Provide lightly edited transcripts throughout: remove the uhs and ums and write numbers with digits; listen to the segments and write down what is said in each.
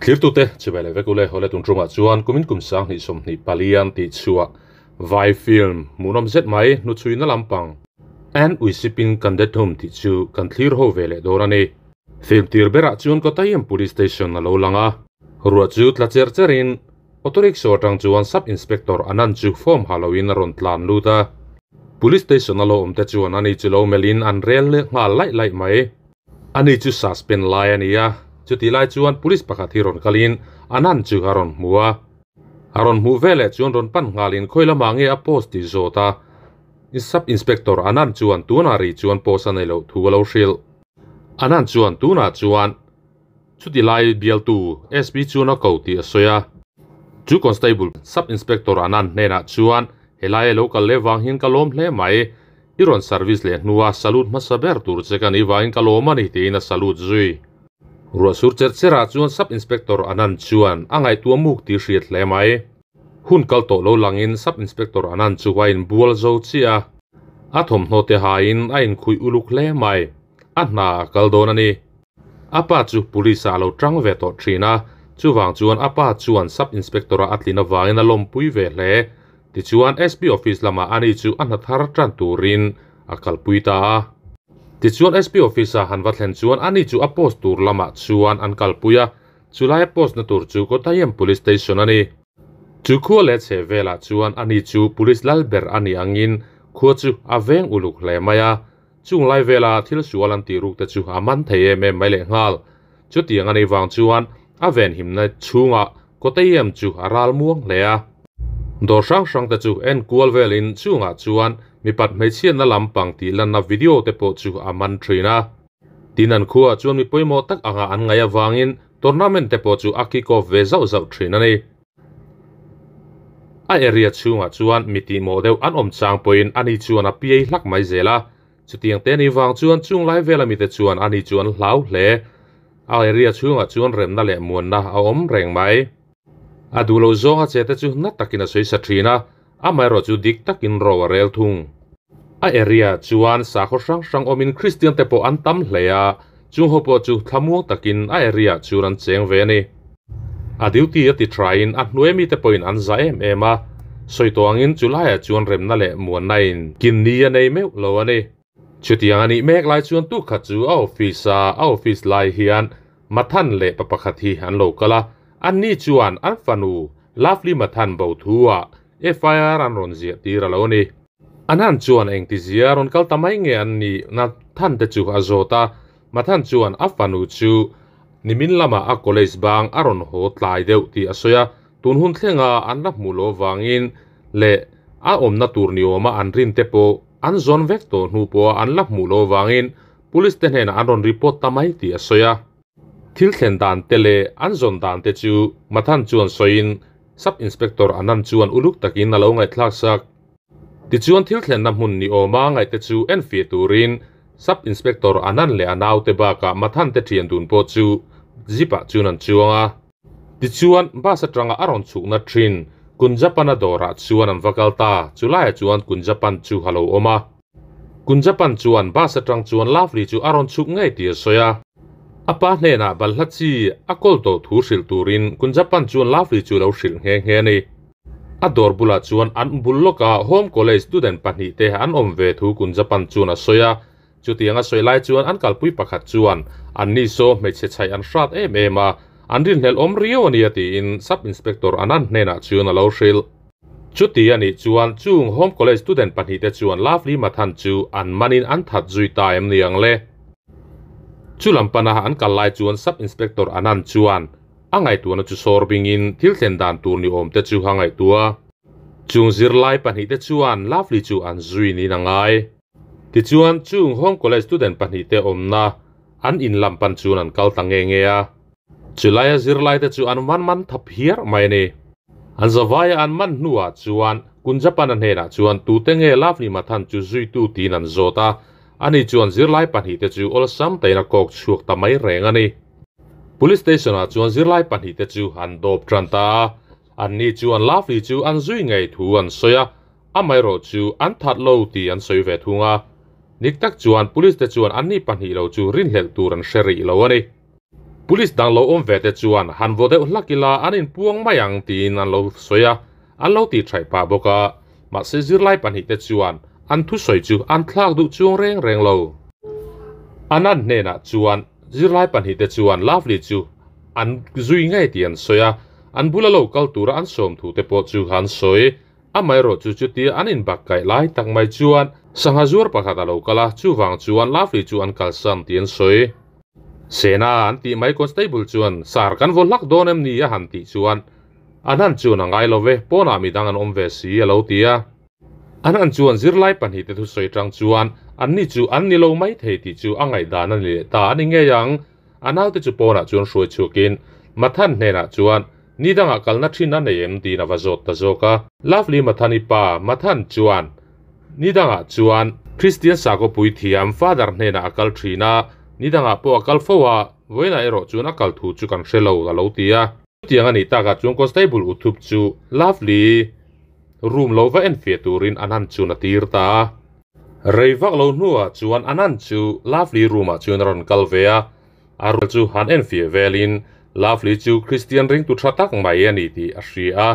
Thlirtute chibai leh vek ule hawle tun tumah chuan kumin kum sang hnih sawmhnih palian tih chhuah vai film hmuhnawm zet mai hnuchhuina lampang An Uisipin Kandethum tih chu kan thlir ho ve leh dawn a ni. Film tir berah chuan Kottayam Police Station a lo lang a, ruah chu tla cher cherin Auto rickshaw atang chuan Sub Inspector Anand chu form ha loin a rawn tlan lut a. Police Station a lo awm te chuan ani chu lo melhin an rel nghal laih laih mai. Ani chu suspend lai a ni a, chutih lai chuan Police pakhat hi rawn kalin Anand chu a rawn hmu a. A rawn hmuh veleh chuan rawn pan nghalin khawi lamah nge a post tih zawt a. Sub Inspector Anand chuan tunah rih chuan post a nei loh thu a lo hrilh. Anand chuan tunah chuan Chuti lai bialtu SP chuan a ko tih a sawi a. Chu Constable Sub Inspector Anand hnenah chuan, Helai a lo kal leh vang hian ka lawm hle mai. I rawn service leh hnua salute hmasa ber tur che ka nih vangin ka lawm a ni tiin a salute zui. Ruah sur cher cherah chuan Sub Inspector Anand chuan a ngaihtuah muk tih hriat hle mai. Hun kal tawh lo langin Sub Inspector Anand chu a inbual zo chiah a. A thawmhnaw te hain a inkhuih uluk hle mai. A hna a kal dawn a ni. A pa chu police ah a lo tang ve tawh thin a, chuvang chuan a pa chuan Sub Inspector ah a tlin avangin a lawmpui ve hle. Tichuan SP Office lamah ani chu a hna thar tan turin a kalpui ta a. Tichuan SP Office ah han va thlen chuan ani chu a post tur lamah chuan an kalpui a, chulai a post na tur chu Kottayam Police Station a ni. Chu khua leh chheh velah chuan ani chu Police lal ber a nih angin khua chu a veng uluk hle mai a, Chung lai vela thil sual an tih ruk te chu a man thei em em mai leh nghal. Chutiang a nih vang chuan a venhimna chhungah Kottayam chu a ral muang hle a. Dawr hrang hrang te chu en kual velin chungah chuan mipat hmeichhiatna lampang tih lanna video te pawh chu a man thin a. Tin an khuaah chuan mi pawimawh tak anga an ngaih avangin tournament te pawh chu a kick off ve zauh zauh thin a ni. A area chhungah chuan mi tihmawh deuh an awm chang pawhin ani chuan a piai hlak mai zel a, chutiang te ni vang chuan chung lai vela mite chuan ani chu an hlau hle. A area chhungah chuan remna leh muanna a awm reng mai. A duh lo zawnga che te chu na takin a sawi sa thin a, amaherawh chu dik takin ro a rel thung. A area chuan sakhaw hrang hrang awmin Kristian te pawh an tam hle a, chung ho pawh chu thlamuang takin a area chuan an cheng ve a ni. A duty a ti thain a hnuai mite pawhin an za em em a, sawi tawh angin chu laiah chuan remna leh muanna in kin ni a nei meuh lo a ni. Chutiang a nih mek lai chuan tu khat chu a office a, a office lai hian Mathan leh pa pakhat hi an lo kal a, anni chuan an fanu Lovely Mathan bo thu ah FIR an rawn ziah tir a lo ni. Anand chuan engtizia rawn kal ta mai nge an nih Nathan te chu a zawt a, Mathan chuan a fanu chu nimin lamah a college bang a rawn haw tlai deuh tih a sawi a, tun hun thlenga an la hmuh loh avangin leh a awmna tur ni awma an rin te pawh an zawn vek tawh hnu pawha an la hmuh loh avangin police te hnenah an rawn report ta mai tih a sawi a. Thil thlen dan te leh an zawn dan te chu Mathan chuan sawiin Sub Inspector Anand chuan uluk takin a lo ngaihthlak sak. Tichuan thil thlenna hmun ni awma ngaihte chu enfiah turin Sub Inspector Anand leh a naute bakah Mathan te thian dun pawh chu jeep ah chuan an chuang a. Tichuan bus atanga a rawn chhukna thin Kunjapan-a dawrah chuan an va kal ta, chulaiah chuan Kunjapan chu a lo awm a. Kunjapan chuan bus atang chuan Lovely chu a rawn chhuk ngei tih a sawi a. A pa hnenah balhla chi a kawl tawh thu hrilh turin Kunjapan chuan Lovely chu lo hrilh nghe nghe a ni. A dawr bulah chuan an bul lawka Home College student pahnihte an awm ve thu Kunjapan chuan a sawi a. Chutiang a sawi lai chuan an kalpui pakhat chuan anni saw hmeichhe chhaih an hrat em em a, an rinhlelh awm riau a nia tiin Sub Inspector Anand hnenah chuan a lo hrilh. Chuti a nih chuan chung Home College student pahnihte chuan Lovely Mathan chu an manin an that zui ta em ni ang le? Chu lam pana an kal lai chuan Sub Inspector Anand chuan A ngaihtuahna chu sawr bingin thil thlen dan tur ni awm te chu a ngaihtuah. Chung zirlai pahnih te chuan Lovely chu an zui niin a ngai. Tichuan chung Home College student pahnih te awmna an in lam pan chuan an kal ta nge nge a. Chulaia zirlai te chu an man man tha phiar mai a ni. An zavaia an man hnuah chuan Kunjapana hnenah chuan tute nge Lovely Mathan chu zuitu tiin an zawt a, ani chuan zirlai pahnih te chu awlsam tahin a kawk chhuak ta mai reng a ni. Police station ah chuan zirlai pahnih te chu an dawp tan ta a, anni chuan Lovely chu an zui ngei thu an sawi a, amaherawh chu an that lo tih an sawi ve thung a. Dik tak chuan police te chuan anni pahnih lo chu rinhlelh tur an hre rih lo a ni. Police dang lo awm ve te chuan han vaw deuh hlak ila an inpuang mai ang tiin an lo sawi a, an lo tih thaih pah bawk a. Mahse zirlai pahnihte chuan an thusawi chu an thlak duh chuang reng reng lo. Anand hnenah chuan zirlai pahnihte chuan Lovely chu an zui ngei tih an sawi a, an bula lo kal tura an sawm thu te pawh chu an sawi. Amaherawh chu chutia an inbak kaih lai tak mai chuan sangha zuar pakhat a lo kal a, chuvang chuan Lovely chu an kalsan tih an sawi. Sena an tih mai constable chuan sar kan vaw hlak dawn em ni a han tih chuan Anand chuan a ngai lo ve, pawnah midang an awm ve si a lo ti a. Anand chuan zirlai pahnihte thusawi tang chuan anni chu an ni lo mai thei tih chu a ngaihdan a ni leh ta a ni ngei ang. A naute chu pawnah chuan hruai chhuakin Mathan hnenah chuan ni dangah kalna thin a nei em tiin a va zawt ta zawk a. Lovely Mathani pa Mathan chuan ni dangah chuan Kristian sakawpui thiam Father hnenah a kal thin a, ni dangah pawh a kal fo a, vawiinah erawh chuan a kal thu chu kan hre lo a lo ti a. Chutiang a nih takah chuan Constable Uthup chu Lovely room lo va enfiah turin Anand chuan a tir ta a. Rei vak lo hnuah chuan Anand chu Lovely room ah chuan a rawn kal ve a, a rual chu han enfiah velin Lovely chu Christian ringtu tha tak mai a ni tih a hria a.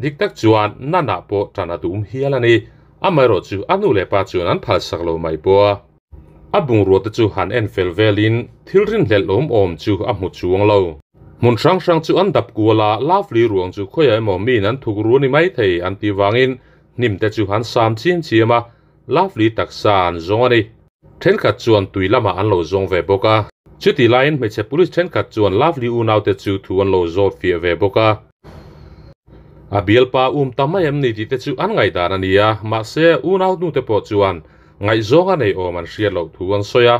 Dik tak chuan Nana pawh tan a dum hial a ni, amaherawh chu a nu leh pa chuan an phalsak lo mai pawh a. A bungrua te chu han en fel velin thil rinhlelh awm awm chu a hmu chuang lo. Hmun hrang hrang chu an dap kual a, Lovely ruang chu khawiah emaw miin an thuk ru ni mai thei an tih vangin hnim te chu an sam chiam chiam a, Lovely taksa an zawng a ni. Thenkhat chuan tui lamah an lo zawng ve bawk a. Chutih laiin hmeichhe police thenkhat chuan Lovely unaute chu thu an lo zawt fiah ve bawk a. A bialpa um ta mai em ni tih te chu an ngaihdan a ni a, mahse unau hnute pawh chuan ngaihzawng a nei awm an hriat loh thu an sawi a,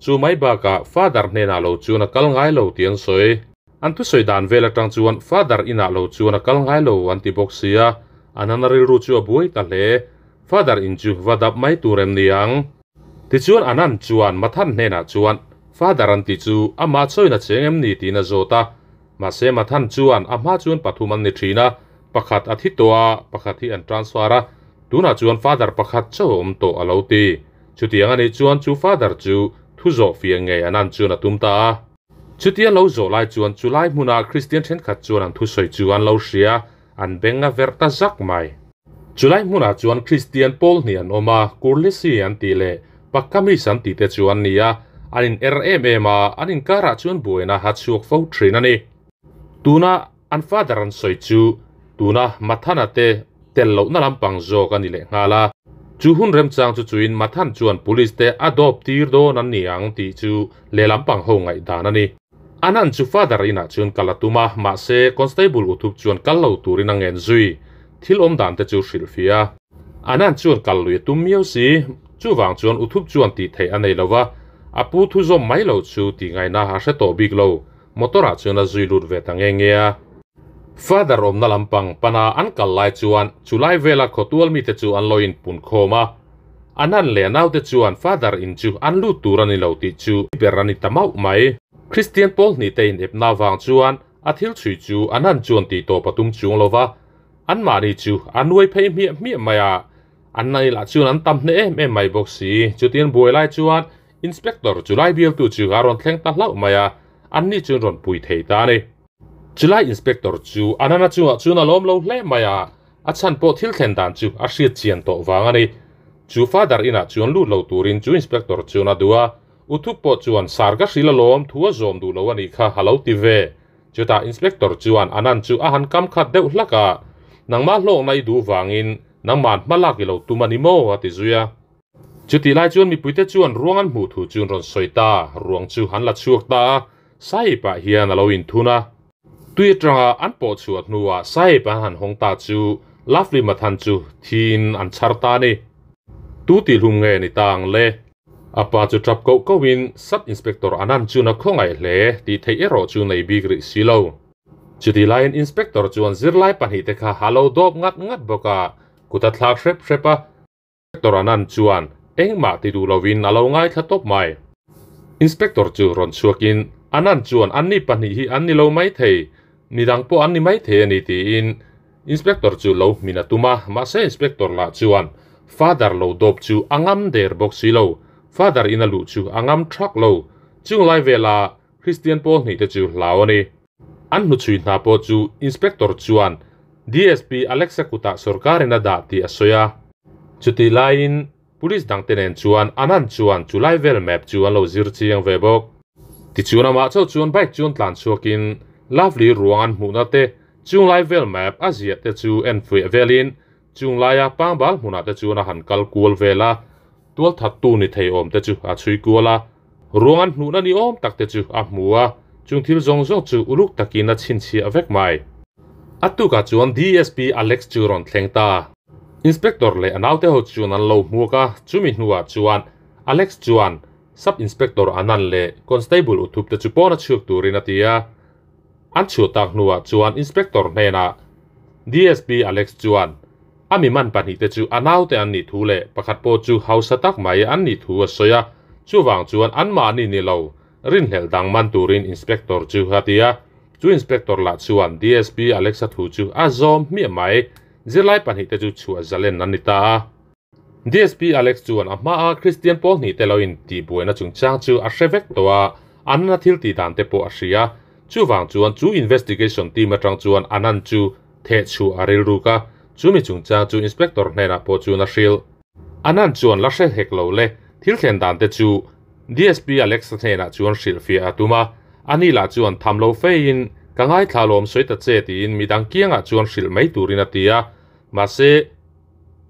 chu mai bakah Father hnenah lo chuan a kal ngai lo tih an sawi. An thusawi dan vel atang chuan Father inah lo chuan a kal ngai lo an ti bawk sia, a nana rilru chu a buai ta hle. Father in chu va dap mai tur em ni ang? Tichuan Anand chuan Mathan hnenah chuan Father an tih chu amah chawina cheng em ni tiin a zawt a, Mahse Mathan chuan a hma chuan pathum an ni thin a, pakhat a thi tawh a, pakhat hi an transfer a, tunah chuan father pakhat chauh a awm tawh a lo ti. Chutiang a nih chuan chu father chu thu zawh fiah ngei an an chuan a tum ta a. Chutia lo zawh lai chuan chu lai hmuna Kristian thenkhat chuan an thusawi chu an lo hria, an beng a verh ta zak mai. Chu lai hmunah chuan Kristian pawl hnih an awm a, Kurlisi an tih leh Pakkamis an tih te chu an ni a, an in er em em a, an inkarah chuan buaina a chhuak fo thin a ni. Tuna an father an sawi chu tuna Mathana te tel lohna lampang zawk a ni leh nghal a. Chu hun remchang chu chuin Mathan chuan police te a dawp tir dawn an ni ang tih chu leh lampang ho ngaihdan a ni. Anand chu father inah chuan kal a tum a, mahse constable Uthup chuan kal lo turin a ngen zui. Thil awm dan te chu hrilh fia. Anand chuan kal lui a tum miau si, chuvang chuan Uthup chuan tih theih a nei lo va, a pu thu zawm mai lo chu tih ngaihna a hre tawh bik lo, motor ah chuan a zui lut ve ta nge nge a. Father awmna lampang pana an kal lai chuan chulai vela khawtual mite chu an lo inpun khawm a, Anand leh a naute chuan Father in chu an lut tur a ni lo tih chu ber a ni ta mauh mai. Kristian pawl hnihte inepna avang chuan a thil chhui chu Anand chuan tih tawp a tum chung lo va, anmahni chu a nuai phei hmiah hmiah mai a, an nai lah chuan an tam hneh em em mai bawk si. Chutiang buai lai chuan Inspector chulai bialtu chu a rawn thleng ta hlauh mai a, anni chuan rawn pui thei ta a ni. Chulai Inspector chu Anand-a chungah chuan a lawm lo hle mai a, A chhan pawh thil thlen dan chu a hriat chian tawh vang a ni. Chu father inah chuan lut lo turin chu inspector chuan a duh a, Uthup pawh chuan sar ka hrilh alawm thu a zawm duh lo a nih kha a lo ti ve. Chutah inspector chuan Anand chu a han kam khat deuh hlak a, Nangmah hlawkna i duh vangin nangmah hma lak i lo tum a ni maw? a ti zui a. Chutih lai chuan mipuite chuan ruang an hmuh thu chu an rawn sawi ta, ruang chu an la chhuak ta a, Sahib-ah hian a lo inthun a. Tui atanga an pawh chhuah hnuah Sahib an han hawng ta chu Lovely Mathan chu thiin an chhar ta a ni. Tu tihhlum nge ni ta ang le? A pa chu tap koh kohin Sub Inspector Anand chuan a khawngaih hle tih theih erawh chu nei bik rih si lo. Chutih laiin Inspector chuan zirlai pahnihte kha a lo dawp ngat ngat bawk a, kut a thlak hrep hrep a. Inspector Anand chuan engmah ti duh lovin a lo ngaithla tawp mai. Inspector chu rawn chhuakin Anand chuan anni pahnih hi an ni lo mai thei, midang pawh an ni mai thei a ni tiin Inspector chu lo hmin a tum a, mahse Inspector lah chuan Father lo dawp chu a ngam der bawk si lo, Father in a luh chu a ngam thak lo. Chung lai vela. Christian pawl hnih te chu hlau a ni. An hnuchhui hna pawh chu Inspector chuan DSP Alexa kutah sorkarin a dah tih a sawi a. Chutih laiin Police dangte nen chuan Anand chuan chu lai vel map chu an lo zir chiang ve bawk. Tichuan amah chauh chuan bike chuan tlan chhuakin Lovely ruang an hmuhna te chung lai vel map a ziah te chu en fuih velin chung laia pangbal hmunah te chuan a han kal kual vel a, tualthattu ni thei awm te chu a chhui kual a, ruang an hmuhna ni awm tak te chu a hmu a, chung thil zawng zawng chu uluk takin a chhinchhiah vek mai. A tukah chuan DSP Alex chu rawn thleng ta. Inspector leh a naute ho chuan an lo hmuak a, chumi hnuah chuan Alex chuan Sub Inspector Anand leh Constable Uthup te chu pawn a chhuak turin a ti a. An chhuah tak hnuah chuan Inspector hnenah DSP Alex chuan a mi man pahnihte chu a naute an nih thu leh pakhat pawh chu hausa tak mai an nih thu a sawi a, chuvang chuan anmahni ni lo rinhlelh dang man turin Inspector chu a ti a. Chu Inspector lah chuan DSP Alex-a thu chu a zawm hmiah mai. Zirlai pahnihte chu chhuah zalen an ni ta a. DSP Alex chuan a hmaa Kristian pawl hnihte lo intihbuaina chungchang chu a hre vek tawh a, Anna thil tih dan te pawh a hria. Chuvang chuan chu investigation team atang chuan Anand chu theh chhuah a rilruk a, chumi chungchang chu Inspector hnenah pawh chuan a hrilh. Anand chuan la hre hek lo le, thil thlen dan te chu DSP Alex-a hnenah chuan hrilhfiah a tum a, ani lah chuan tham lo feiin ka ngaithla lawm sawi ta che tiin midang kiangah chuan hrilh mai turin a ti a, mahse,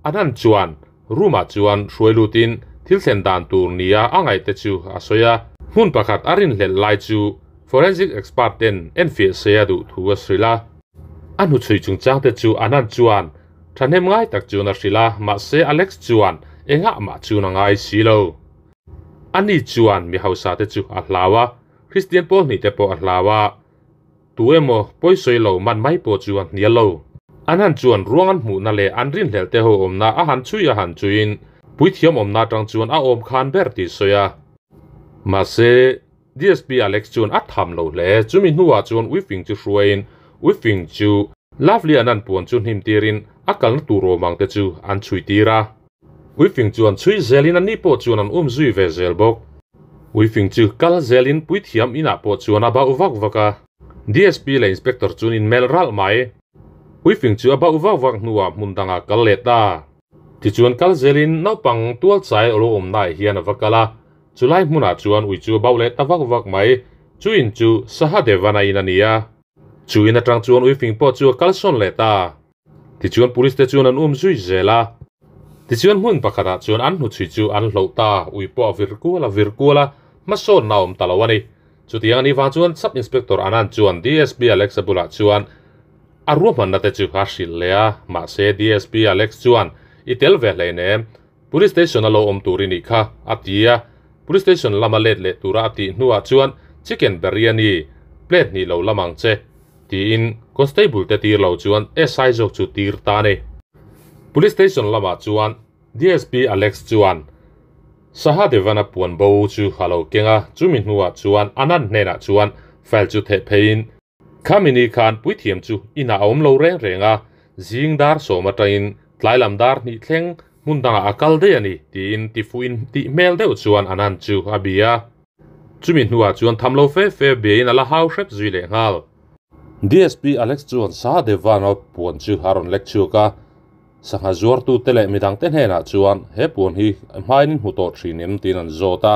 Anand chuan room-ah chuan hruai lutin thil thlen dan tur nia a ngaih te chu a sawi a. Hmun pakhat a rinhlelh lai chu forensic expert ten enfiah se a duh thu a hrilh a. A hnuchhui chungchang te chu Anand chuan thahnem ngai tak chuan a hrilh a, mahse Alex chuan engah mah chun a ngai si lo. Ani chuan mi hausa te chu a hlau a, Kristian pawl hnih te pawh a hlau a. Tu emaw pawisawi lo man mai pawh chu a hnial lo. An han chuan ruang an hmuhna leh an rinhlelh te ho awmna a han chhui a han chuiin puithiam awmna atang chuan a awm khan ber tih sawi a. Mahse, DSP Alex chuan a tham lo hle. Chumi hnuah chuan Uifing chu hruaiin Uifing chu Lovely an an puan chu hnim tirin a kalna tur awm ang te chu an chhui tir a. Uifing chuan chhui zelin ani pawh chuan an um zui ve zel bawk. Uifing chu kal zelin puithiam inah pawh chuan a bauh vak vak a. DSP leh Inspector chuan in melh ralh mai. Uifing chu a bauh vak vak hnuah hmun dangah kal leh ta. Tichuan kal zelin naupang tual chai lo awmnaah hian a va kal a. Chulai hmunah chuan ui chu a bauh leh ta vak vak mai. Chu in chu Sahadevana in a ni a. Chu in atang chuan uifing pawh chu a kalsawn leh ta. Tichuan police te chuan an um zui zel a. Tichuan hmun pakhatah chuan an hnuchhui chu an hloh ta, ui pawh a vir kual a vir kual a, hmasawnna a awm ta lo a ni. Chutiang a nih vang chuan Sub Inspector Anand chuan DSP Alex-a bulah chuan a ruahmanna te chu a hrilh leh a, mahse DSP Alex chuan i tel ve hleinem, Police Station a lo awm tur i nih kha, a ti a. Police Station lama let leh tura a tih hnuah chuan Chicken Biryani plate hnih lo lam ang che. Tiin Constable te tir lo chuan SI zawk chu tir ta a ni. Police Station lamah chuan DSP Alex chuan Sahadevana puan bo chu a lo keng a, chumi hnuah chuan Anand hnenah chuan file chu theh pheiin, Khami ni khan puithiam chu inah a awm lo reng reng a, zing dar sawm atangin tlai lam dar hnih thleng hmun dangah a kal daih a ni, tiin tifuhin tih hmel deuh chuan Anand chu a bia. Chumi hnuah chuan tham lo fe fe biain a la hau hrep zui leh nghal. DSP Alex chuan Sahadevana puan chu a rawn lek chhuak a, sangha zuartute leh midangte hnenah chuan he puan hi hmain in hmu tawh thin em tiin an zawt a,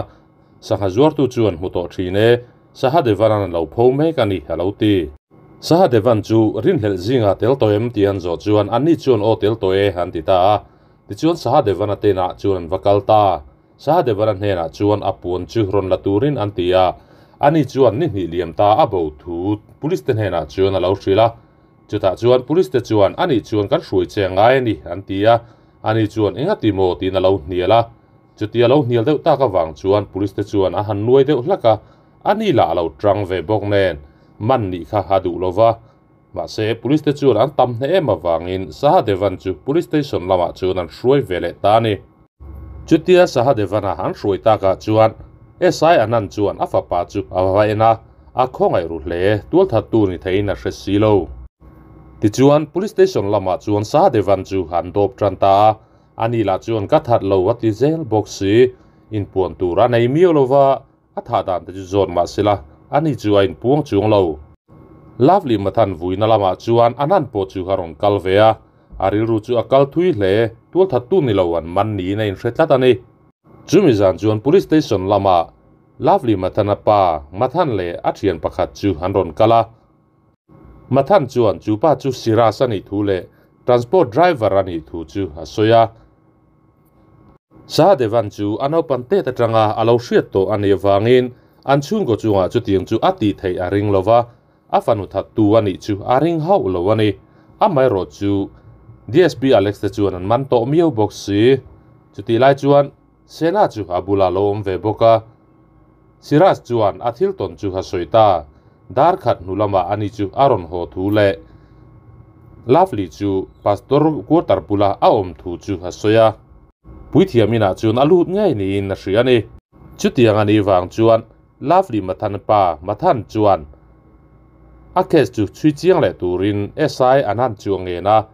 sangha zuartu chuan hmu tawh thin e, Sahadevanan a lo pho mek a ni a lo ti. Sahadevan chu rinhlelh zingah tel tawh em tih an zawh chuan anni chuan aw tel tawh e an ti ta a, tichuan Sahadevana tenah chuan an va kal ta. Sahadevana hnenah chuan a puan chu rawn la turin an ti a, ani chuan ni hnih liam ta a bo thu police te hnenah chuan a lo hrilh a. Chutah chuan police te chuan ani chuan kan hruai che ngai a ni an ti a, ani chuan enga ti maw tiin a lo hnial a. Chutia lo hnial deuh tak avang chuan police te chuan a han nuai deuh hlak a, ani lah a lo tang ve bawk nen man nih kha a duh lo va. Mahse police te chuan an tam hneh em avangin Sahadevan chu police station lamah chuan an hruai ve leh ta a ni. Chutia Sahadevana an hruai takah chuan SI Anand chuan a fapa chu a va en a, a khawngaih ru hle, tualthattu ni theiin a hre si lo. Tichuan Police Station lamah chuan Sahadevan chu an dawp tan ta a, ani lah chuan ka that lo a ti zel bawk si, inpuan tur a nei miau lo va, a thah dan te chu zawt mah sela ani chu a inpuang chuang lo. Lovely Mathan vuina lamah chuan Anand pawh chu a rawn kal ve a, a rilru chu a kal thui hle, tualthattu ni lo an man niin a inhre tlat a ni. Chumi zan chuan Police Station lamah Lovely Mathana pa Mathan leh a thian pakhat chu an rawn kal a. Mathan chuan chu pa chu Siraj a nih thu leh Transport driver a nih thu chu a sawi a. Sahadevan chu a naupan tet atanga a lo hriat tawh a nih avangin an chhungkaw chungah chutiang chu a tih theih a ring lo va, a fanu thattu a nih chu a ring hauh lo a ni. Amaherawh chu DSP Alex te chuan an man tawh miau bawk si. Chutih lai chuan Sena chu a bulah lo awm ve bawk a. Siraj chuan a thil tawn chu a sawi ta. Dar khat hnu lamah ani chu a rawn haw thu leh Lovely chu Pastor quarter bula a awm thu chu a sawi a. Puithiam inah chuan a lut ngei niin a hria a ni. Chutiang a nih vang chuan Lovely Mathan pa Mathan chuan a case chu chhui chiang leh turin SI Anand chu a ngen a.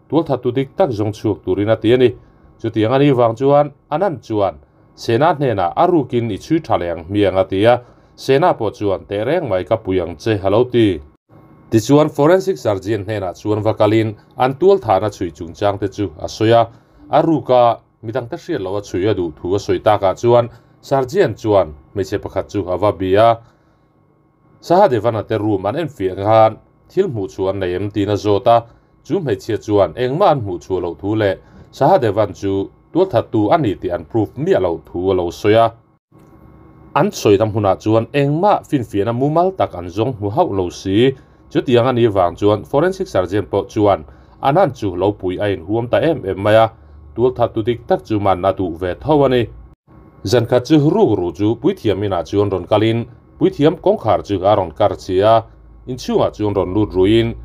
Tualthattu dik tak zawng chhuak turin a ti a ni. Chutiang a nih vang chuan Anand chuan Sena hnenah a rukin i chhui tha leh ang hmiang a ti a, Sena pawh chuan teh reng mai ka pui ang che a lo ti. Tichuan Forensic Surgeon hnenah chuan va kalin an tualthahna chhui chungchang te chu a sawi a, a ruka midangte hriat loh a chhui a duh thu a sawi takah chuan Surgeon chuan hmeichhe pakhat chu a va bia a. Sahadevana te room an enfiah khan thil hmuh chhuah an nei em tiin a zawt a, chu hmeichhia chuan engmah an hmuh chhuah loh thu leh Sahadevan chu tualthattu a ni tih an proof miah loh thu a lo sawi a. An sawi dam hunah chuan engmah finfiahna mumal tak an zawng hmu hauh lo si. Chutiang a nih vang chuan forensic surgeon pawh chuan Anand chu lo pui a inhuam ta em em mai a, tualthattu dik tak chu man a duh ve tho a ni. Zankhat chu rukru chu puithiam inah chuan rawn kalin puithiam kawngkhar chu a rawn kar chhi a, inchhungah chuan rawn lut ruiin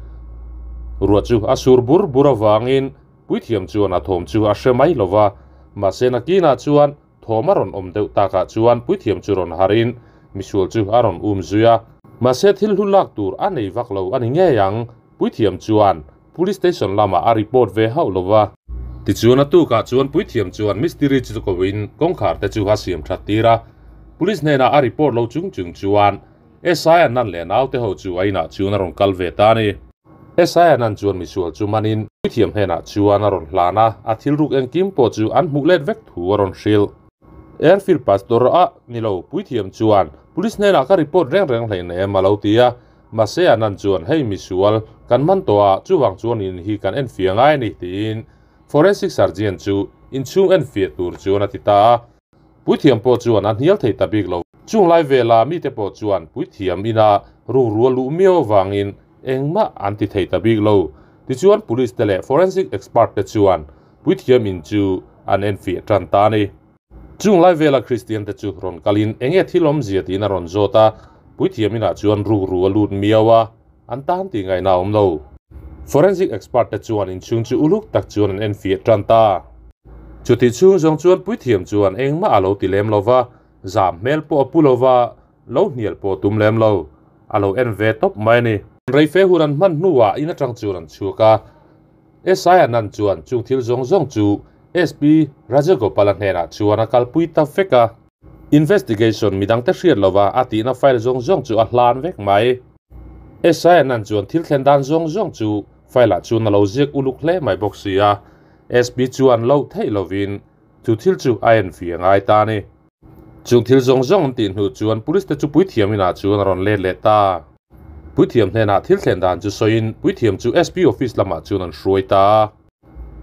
ruah chu a sur bur bur avangin puithiam chuan a thawm chu a hre mai lo va, mahse nakinah chuan thawm a rawn awm deuh takah chuan puithiam chu rawn harin misual chu a rawn um zui a. Mahse thil hlu lak tur a nei vak lo a ni ngei ang, puithiam chuan Police station lamah a report ve hauh lo va. Tichuan a tukah chuan puithiam chuan mistiri chu koin kawngkhar te chu a siam that tir a. Police hnenah a report lo chung chung chuan SI Anand leh naute ho chu a inah chuan a rawn kal ve ta a ni. SI Anand chuan misual chu manin puithiam hnenah chuan a rawn hlan a, a thil ruk engkim pawh chu an hmuh let vek thu a rawn hrilh. Airfield pastor a ni lo puithiam chuan police hnenah ka report reng reng hleinem a lo ti a. Mahse Anand chuan hei misual kan man tawh a, chuvang chuan in hi kan enfiah ngai a ni tiin Forensic Surgeon chu inchhung enfiah tur chuan a ti ta a. Puithiam pawh chuan a hnial thei ta bik lo. Chung lai vela mite pawh chuan puithiam ina rukru a luh miau avangin engmah an ti thei ta bik lo. Tichuan Police te leh Forensic Expert te chuan puithiam in chu an enfiah tan ta a ni. Chung lai vela Kristian te chu rawn kalin enge thil awmzia tiin a rawn zawt a, puithiam inah chuan rukru a lut miau a, an tan tih ngaihna a awm lo. Forensic expert te chuan inchhung chu uluk tak chuan an enfiah tan ta. Chutih chhung zawng chuan puithiam chuan engmah a lo ti lem lo va, zam hmel pawh a pu lo va, lo hnial pawh a tum lem lo. A lo en ve tawp mai a ni. Reife hun an hman hnuah in atang chuan an chhuak a, SI Anand chuan chung thil zawng zawng chu SP Rajagopala hnenah chuan a kalpui ta vek a. Investigation midangte hriat lova a tihna file zawng zawng chu a hlan vek mai. SI Anand chuan thil thlen dan zawng zawng chu file-ah chuan a lo ziak uluk hle mai bawk si a, SP chuan loh theih lovin chu thil chu a enfiah ngai ta a ni. Chung thil zawng zawng an tih hnu chuan police te chu puithiam inah chuan a rawn let leh ta. Puithiam hnenah thil thlen dan chu sawiin puithiam chu SP office lamah chuan an hruai ta.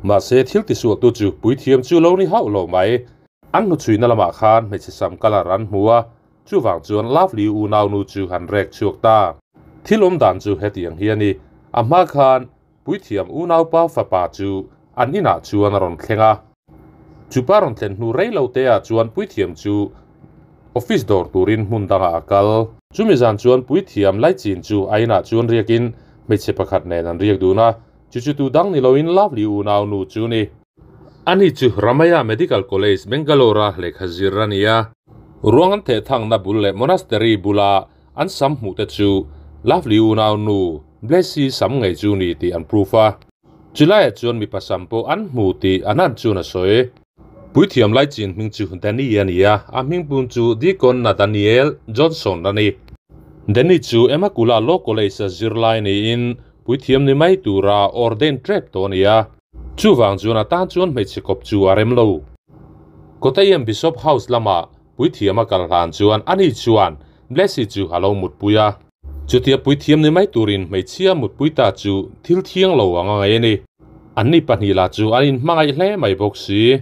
Mahse thil tisualtu chu puithiam chu lo ni hauh lo mai. An hnuchhuina lamah khan hmeichhe sam colour an hmu a, chuvang chuan Lovely unaunu chu an rek chhuak ta. Thil awm dan chu hetiang hi a ni, a hma khan Puithiam unaupa fapa chu an inah chuan a rawn thleng a. Chupa rawn thlen hnu rei lo te ah chuan puithiam chu office dawr turin hmun dangah a kal. Chumi zan chuan puithiam Laichin chu a inah chuan riakin hmeichhe pakhat nen an riak dun a, chu chu tu dang ni loin Lovely unaunu chu ni. Ani chu Ramaiah Medical College, Bangalore-a lehkha zir a ni a. Ruang an thehthangna bul leh monastery bula An sam hmuh te chu Lovely unaunu Blessy sam ngei chu ni tih an proof a. Chulaiah chuan mipa sam pawh an hmu tih Anand chuan a sawi. Puithiam Laichin hming chu Danny a ni a, a hming pum chu Deacon Nathaniel Johnson a ni. Danny chu Emmakula Law College-a zirlai niin puithiam ni mai tura ordain trep tawh a ni a. Chuvang chuan a tan chuan hmeichhe kawp chu a rem lo. Kottayam Bishop House lama puithiam a kal hlan chuan ani chuan Blessy chu a lo mutpui a. Chutia puithiam ni mai turin hmeichhia mutpui ta chu thil thiang lo ang a ngaih a ni. Anni pahnih lah chu an inhmangaih hle mai bawk si.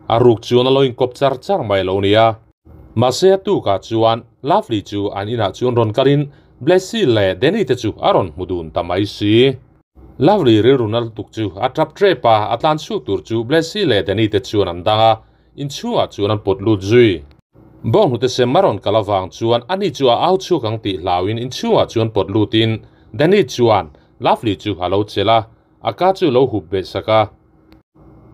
A ruk chuan a lo inkawp char char mai lo nia. Mahse a tukah chuan Lovely chu an inah chuan rawn kalin Blessy leh Danny te chu a rawn hmu dun ta mai si. Lovely rilru na lutuk chu a tap tep a, a tlan chhuak tur chu Blessy leh Danny te chuan an dang a, inchhungah chuan an pawt lut zui. Bawnghnute sem a rawn kal avang chuan ani chu a au chhuak ang tih hlauin inchhungah chuan pawt lutin Danny chuan Lovely chu a lo chelh a, A ka chu lo hup beh sak a.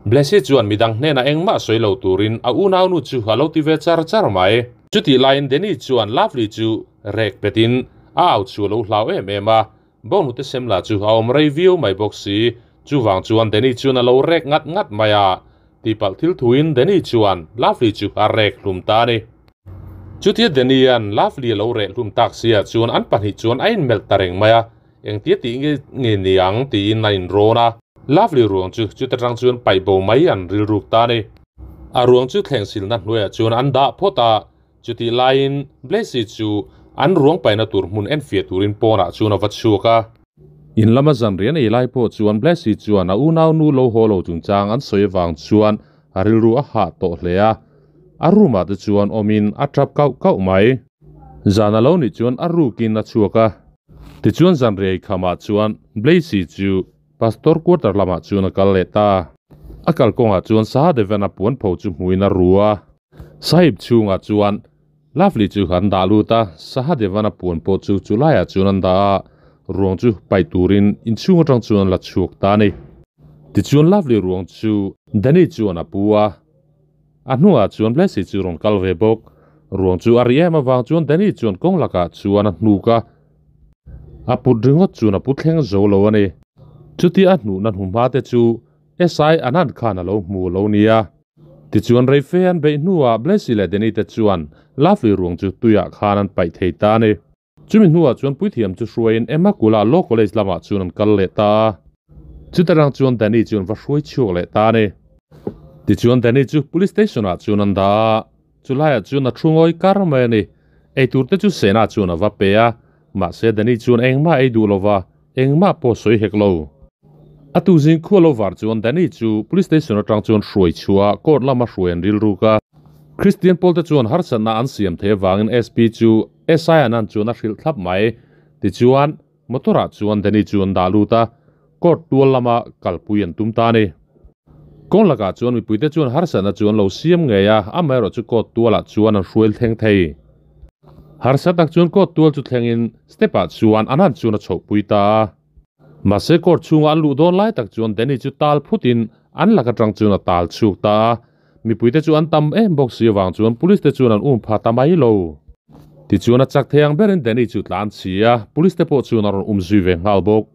Blessy chuan midang hnenah engmah sawi lo turin a unaunu chu a lo ti ve char char mai. Chutih laiin Danny chuan Lovely chu rek petin a au chu a lo hlau em em a, Bawnghnute Semla chu a awm rei viau mai bawk si. Chuvang chuan Danny chuan a lo rek ngat ngat mai a, tihpalh thil thuin Danny chuan Lovely chu a rek hlum ta a ni. Chutia Danny-a'n Lovely a lo reh hlum tak siah chuan an pahnih chuan a inmelh ta reng mai a, Engtia tih nge nge ni ang tiin a inrawn a. Lovely ruang chu chuta tang chuan paih bo mai an rilruk ta a ni. A ruang chu thleng silna hnuaiah chuan an dah phawt a, chutih laiin Blessy chu an ruang paihna tur hmun enfiah turin pawnah chuan a va chhuak a. In lama zan rian ei lai pawh chuan Blessy chuan a unaunu lo haw lo chungchang an sawi avang chuan a rilru a hah tawh hle a, a room ah te chuan awmin a tap kauh kauh mai. Zan a lo nih chuan a rukin a chhuak a. Tichuan zanriai khamah chuan Blaise chu Pastor quarter lamah chuan a kal leh ta. A kalkawngah chuan Sahadevan a puan pho chu hmuin a ru a. Sahib chhungah chuan Lovely chu an dah lut a, Sahadevan a puan pawh chu chu laiah chuan an dah a, ruang chu paih turin inchhung atang chuan an la chhuak ta a ni. Tichuan Lovely ruang chu Danny chuan a pu a. A hnungah chuan Blessy chu rawn kal ve bawk. Ruang chu a ri em avang chuan Danny chuan kawng lakah chuan a hnuk a, a put ringawt chuan a pu thleng zo lo a ni. Chutia a hnuhna hnuhma te chu SI Anand khan a lo hmu lo nia. Tichuan reife an beih hnuah Blessy leh Danny te chuan Lovely ruang chu tuiah khan an paih thei ta a ni. Chumi hnuah chuan puithiam chu hruaiin Emma Kula Law College lamah chuan an kal leh ta a. Chuta rang chuan Danny chu an va hruai chhuak leh ta a ni. Tichuan Danny chu Police Station ah chuan an dah a, chulaiah chuan a thu ngawi kar mai a ni. Eitur te chu Sena chuan a va pe a, mahse Danny chuan engmah ei duh lova, engmah pawh sawi hek lo. A tu zing khua lo var chuan Danny chu Police Station atang chuan hruai chhuah court lama hruai an rilruk a. Christian pawl te chuan harsatna an siam thei avangin SP chu SI Anand chuan a hrilh thlap mai. Tichuan, motor ah chuan Danny chu an dah lut a, court tual lama kalpui an tum ta a ni. Kawng lakah chuan mipuite chuan harsatna chu an lo siam ngei a, amaherawh chu court tualah chuan an hruail thleng thei. Harsa tak chuan court tual chu thlengin step ah chuan Anand chuan a chhohpui ta a. Mahse court chhunga an luh dawn lai tak chuan Danny chu tal phutin an lak atang chuan a tal chhuk ta a. Mipuite chu an tam em bawk si avang chuan police te chuan an um pha ta mai lo. Tichuan a chak thei ang berin Danny chu tlan chhi a, police te pawh chuan a rawn um zui ve nghal bawk.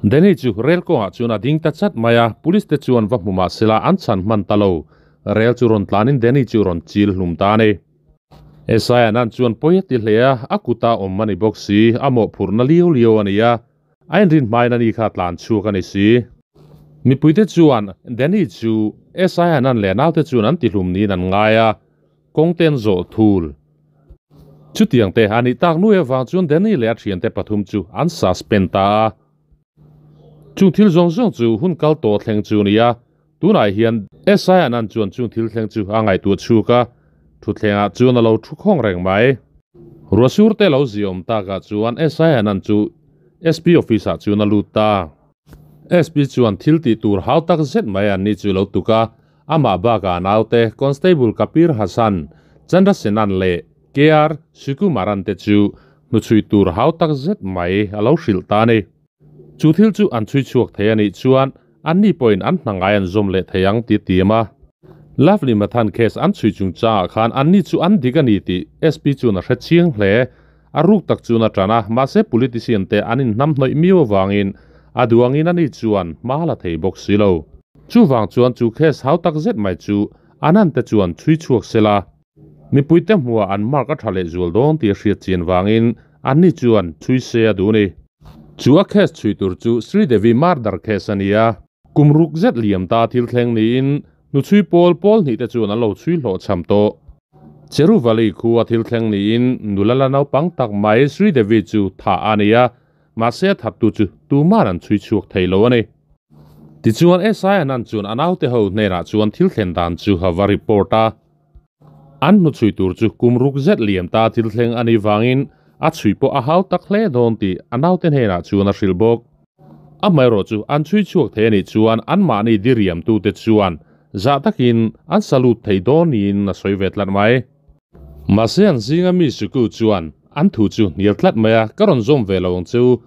Danny chu rel kawngah chuan a ding ta chat mai a, police te chuan va hmu mah sela an chhan hman ta lo. Rel chu rawn tlanin Danny chu rawn chil hlum ta a ni. SI Anand chuan pawi a ti hle a, a kuta awm a ni bawk si, a mawhphurhna liau liau a ni a, a inrin hmain ani kha tlan chhuak a ni si. Mipuite chuan Danny chu SI Anand leh a naute chuan an tihlum niin an ngai a, kawng te an zawh thul. Chutiang te a nih tak nuai avang chuan Danny leh a thiante pathum chu an suspend ta a. Chung thil zawng zawng chu hun kal tawh thleng chu a ni a, tunah hian SI Anand chuan chung thil thleng chu a ngaihtuah chhuk a, thutthlengah chuan a lo thu khawng reng mai. Ruahsur te lo ziawm takah chuan SI Anand chu SP office ah chuan a lut ta. SP chuan thil tih tur hau tak zet mai an ni chu lo tuk a, amah bakah naute Constable Kapir Hasan, Chandra Senan leh KR Sukumaran te chu hnuchhui tur hau tak zet mai a lo hrilh ta a ni. Chu thil chu an chhui chhuak thei a nih chuan anni pawhin an hna ngai an zawm leh thei ang ti a tiam a. Lovely Mathan case an chhui chungchangah khan anni chu an dik a ni tih SP chuan a hre chiang hle. A ruk tak chuan a tan a, mahse politician te an inhnamhnawih miau avangin a duangin ani chuan hma la thei bawk si lo. Chuvang chuan chu case hau tak zet mai chu Anand te chuan chhui chhuak sela, mipuite hmuhah an mark a tha leh zual dawn tih a hriat chian vangin anni chuan chhui se a duh a ni. Chu a case chhui tur chu Sridevi murder case a ni a. Kum ruk zet liam ta thil thleng niin hnuchhui pawl pawl hnih te chuan an lo chhui hlawh chham tawh. Cheruvali khua thil thleng niin nula la naupang tak mai Sridevi chu thah a ni a, mahse a thattu chu tuman an chhui chhuak thei lo a ni. Tichuan SI Anand chuan a naute ho hnenah chuan thil thlen dan chu a va report a. An hnuchhui tur chu kum ruk zet liam ta thil thleng a nih vangin a chhui pawh a hau tak hle dawn tih a naute hnenah chuan a hrilh bawk. Amaherawh chu an chhui chhuak thei a nih chuan anmahni diriamtute chuan zah takin an salute thei dawn niin a sawi ve tlat mai. Mahse an zinga mi Suku chuan an thu chu hnial tlat mai a, ka rawn zawm ve lo ang che u,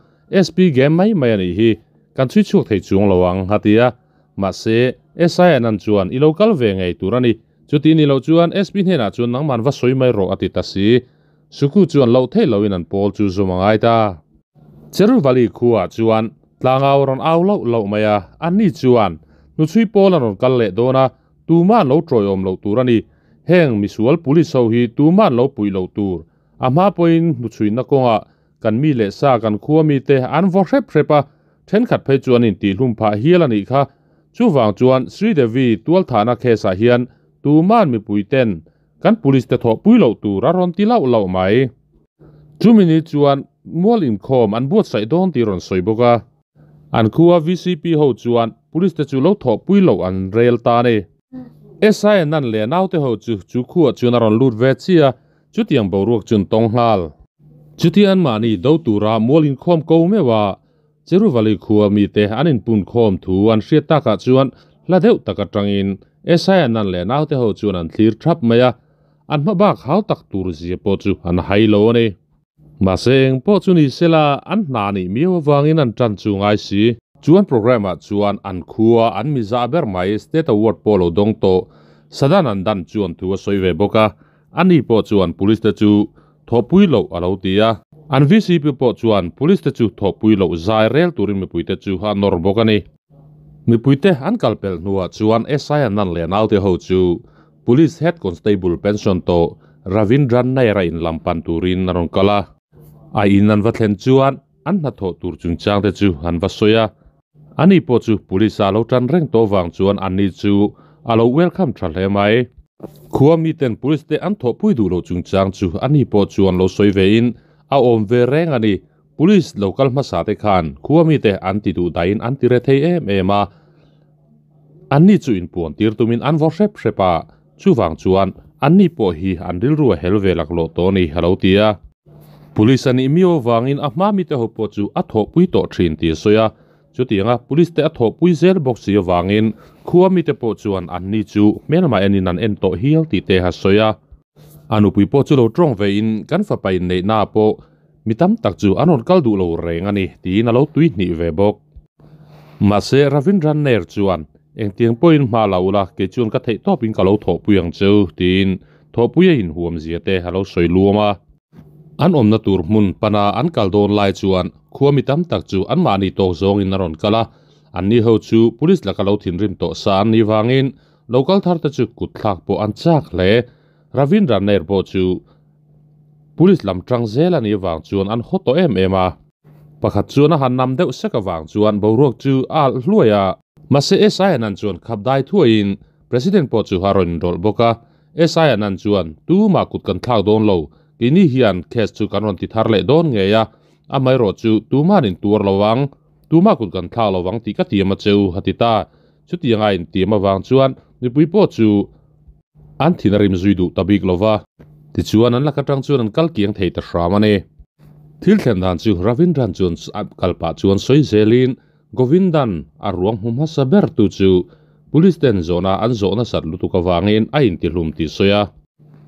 SP game mai mai a nih hi, kan chhui chhuak thei chuang lo ang a ti a. Mahse SI Anand chuan i lo kal ve ngei tur a ni, chuti ni loh chuan SP hnenah chuan nangman va sawi mai rawh a ti ta si. Suku chuan loh theih loin an pawl chu zawm a ngai ta. Cheruvali khuaah chuan tlangau a rawn au loh loh mai a, anni chuan hnuchhui pawl an rawn kal leh dawn a, tumah an lo tawiawm loh tur a ni. Heng misual police ho hi tumah an lo puih loh tur. A hma pawhin hnuchhuina kawngah kan mi leh sa kan khua mite an vaw hrep hrep a, thenkhat phei chu an intihhlum phah hial a nih kha. Chuvang chuan Sridevi tualthahna case ah hian tuma'n mipui ten Kan police te thawhpui loh tur a rawn ti lauh lauh mai. Chumi ni chuan mual inkhawm an buatsaih dawn tih rawn sawi bawk a. An khua VCP ho chuan police te chu lo thawhpui loh an rel ta a ni. SI Nan leh a naute ho chu chu khuah chuan a rawn lut ve chiah a, chutiang boruak chu an tawng nghal. Chutia anmahni do tura mual inkhawm ko meuh a, Cheruvali khua mite an inpunkhawm thu an hriat takah chuan hla deuh tak atangin Esai Annan leh naute ho chuan an thlir thap mai a, an hma bak hau tak tur zia pawh chu an hai lo a ni. Mahse eng pawh chu ni sela an hna nih miau avangin an tan chu ngai si. Chuan programme ah chuan an khua an mi zah ber mai State Award pawh lo dawng tawh Sadanandan chuan thu a sawi ve bawk a, ani pawh chuan police te chu Thawhpui loh a lo ti a. An VCP pawh chuan Police te chu thawhpui loh zai rel turin mipuite chu a nawr bawk a ni. Mipuite an kal pelh hnuah chuan SI Anand leh naute ho chu Police Head Constable pension tawh Ravindran Nair-a in lam pan turin a rawn kal a. A in an va thlen chuan an hnathawh tur chungchang te chu an va sawi a. Ani pawh chu police a lo tan reng tawh vang chuan anni chu a lo welcome tha hle mai. Khua miten police te an thawhpui duh loh chungchang chu ani pawh chuan lo sawi ve in a awm ve reng a ni. Police lo kal hmasa te khan khua mite an ti duh dahin an ti re thei em em a. Anni chu inpuan tir tumin an vaw hrep hrep a, chuvang chuan anni pawh hi an rilru a hel ve laklawh tawh a ni a lo ti a. Police a nih miau avangin a hma mite ho pawh chu a thawhpui tawh thin tih a sawi a, chutianga police te a thawhpui zel bawk si avangin khua mite pawh chuan anni chu hmelmah enin an en tawh hial tih te a sawi a. A nupui pawh chu lo tawng vein kan fapa inneihnaah pawh mi tam tak chu an rawn kal duh lo reng a ni tiin a lo tui hnih ve bawk. Mahse Ravindra Nair chuan engtiang pawhin hma la ula kei chuan ka theih tawpin ka lo thawhpui ang cheu tiin thawhpui a inhuam zia te a lo sawi luam a. An awmna tur hmun pana an kal dawn lai chuan khua mi tam tak chu anmahni tawk zawngin a rawn kal a, anni ho chu police laka lo thinrim tawh sa an nih vangin lo kal thar te chu kut thlak pawh an chak hle. Ravindra Nair pawh chu police lam tang zel a nih vang chuan an haw tawh em em a. Pakhat chuan a han nam deuh sek avang chuan boruak chu a alh hluai a. Mahse SI Anand chuan khap dai thuaiin President pawh chu a rawn inrawlh bawk a. SI Anand chuan, Tumah kut kan thlak dawn lo, keini hian case chu kan rawn ti thar leh dawn ngei a, amaherawh chu tuma'n in tuar lo ang, tumah kut kan thlak lo ang tih ka tiam a che u, a ti ta. Chutiang a intiam avang chuan mipui pawh chu an thin a rim zui duh ta bik lo va. Tichuan an lak atang chuan an kal kiang thei ta hram a ni. Thil thlen dan chu Ravindran chuan kal pah chuan sawi zelin Govindan a ruang hmu hmasa ber tu chu Police ten zawhna an zawh nasat lutuk avangin a intihlum tih sawi a.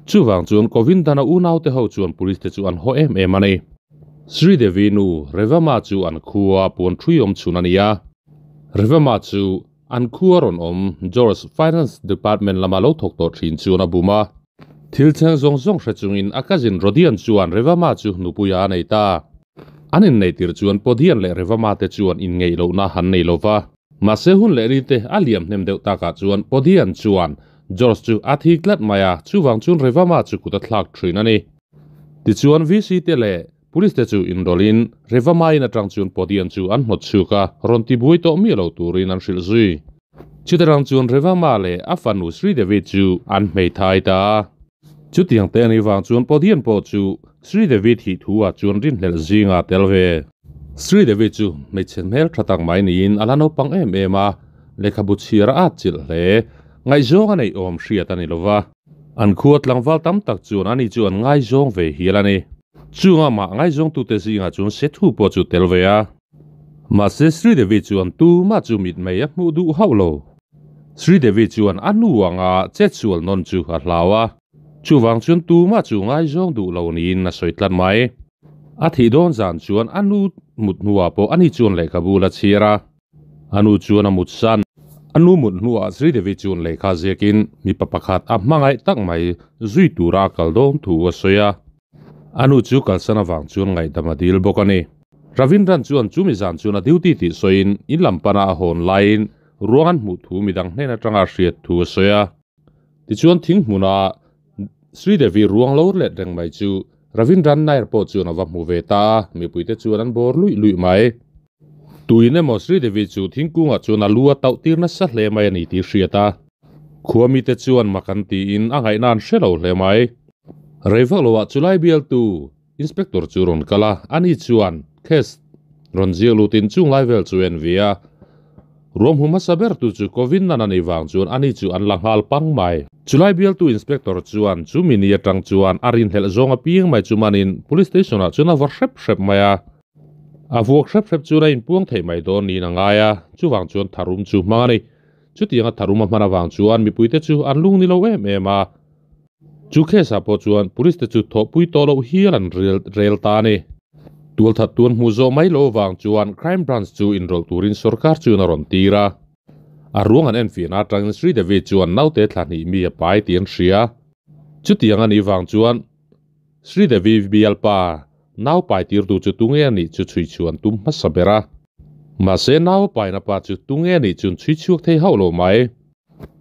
Chuvang chuan Govindan-a unaute ho chuan Police te chu an haw em em a ni. Sridevi nu Revama chu an khua puan ṭhui awm chhun a ni a. Revama chu. An khua rawn awm George Finance Department lama lo thawk tawh thin chuan a bum a. Thil thleng zawng zawng hre chungin a cousin Rodian chuan Revama chu nupuia a nei ta. An inneih tir chuan Podian leh Revama te chuan inngeih lohna han nei lo va. Mahse hun leh ni te a liam hnem deuh takah chuan Podian chuan George chu a thi tlat mai a, chuvang chuan Revama chu kut a thlak thin a ni. Tichuan VC te leh Police te chu inrawlhin Revama-in atang chuan Podian chu an hnawt chhuak a, rawn ti buai tawh miah lo turin an hrilh zui. Chutarang chuan Revama leh a fanu Sridevi chu an hmeithai ta a. Chutiang te anih vang chuan Podian pawh chu Sridevi thih thu ah chuan rinhlelh zingah a tel ve. Sridevi chu hmeichhe hmel tha tak mai niin a la naupang em em a, lehkhabu chhiar a atchilh hle. Ngaihzawng a neih awm hriat a ni lova. An khua tlangval tam tak chuan ani chu an ngaizawng ve hial a ni. Chung amah ngaizawngtute zingah chuan Sethu pawh chu tel ve a. Mahse Sridevi chuan tumah chu mitmei a hmuh duh hauh lo. Sridevi chuan a nu anga chetsual nawn chu a hlau a. Chuvang chuan tumah chu ngaizawng duh lo niin a sawi tlat mai. A thih dawn zan chuan a nu mut hnuah pawh ani chuan lehkhabu la chhiar a. A nu chuan a mut san. A nu mut hnuah Sridevi chuan lehkha ziakin mipa pakhat a hmangaih tak mai zui tura a kal dawn thu a sawi a. A nu chu kalsan avang chuan ngaihdam a dil bawk a ni. Ravindran chuan chumi zan chuan a duty tih sawiin in lam pana a hawn laiin ruang an hmuh thu midang hnen atanga a hriat thu a sawi a. Tichuan thing hmuna Sridevi ruang lo let reng mai chu Ravindran Nair pawh chuan a va hmu ve ta a, mipuite chuan an bawr luih luih mai. Tuin emaw Sridevi chu thingkungah chuan a lu a tauh tir nasa hle mai a ni tih hriat a. Khua mite chuan mak an tiin a ngaihna an hre lo hle mai. Rei vak loah chulai bialtu Inspector chu rawn kal a, ani chuan case rawn ziak lutin chung lai vel chu en ve a. Ruam hmu hmasa ber tu chu Kovinnan a nih vang chuan ani chu an la nghal pang mai. Chulai bialtu Inspector chuan chu mini atang chuan a rinhlelh zawng apiang mai chu manin Police Station ah chuan a va hrep hrep mai a. A vuak hrep hrep chuan a inpuang theih mai dawn niin a ngai a, chuvang chuan tharum chu hmang a ni. Chutianga tharum a hman avang chuan mipuite chu an lung ni lo em em a. Chu case ah pawh chuan police te chu thawhpui tawh loh hial an rel ta a ni. Tualthat tuan hmuh zawh mai loh avang chuan crime branch chu inrawlh turin sorkar chuan a rawn tir a. A ruang an enfiahna atangin Sridevi chuan naute thla hnih mi a pai tih an hria. Chutiang a nih vang chuan Sridevi bialpa nau pai tirtu chu tunge a nih chu chhui chhuan tum hmasa ber a. Mahse nau paina pa chu tunge a nih chuan chhui chhuak thei hauh lo mai.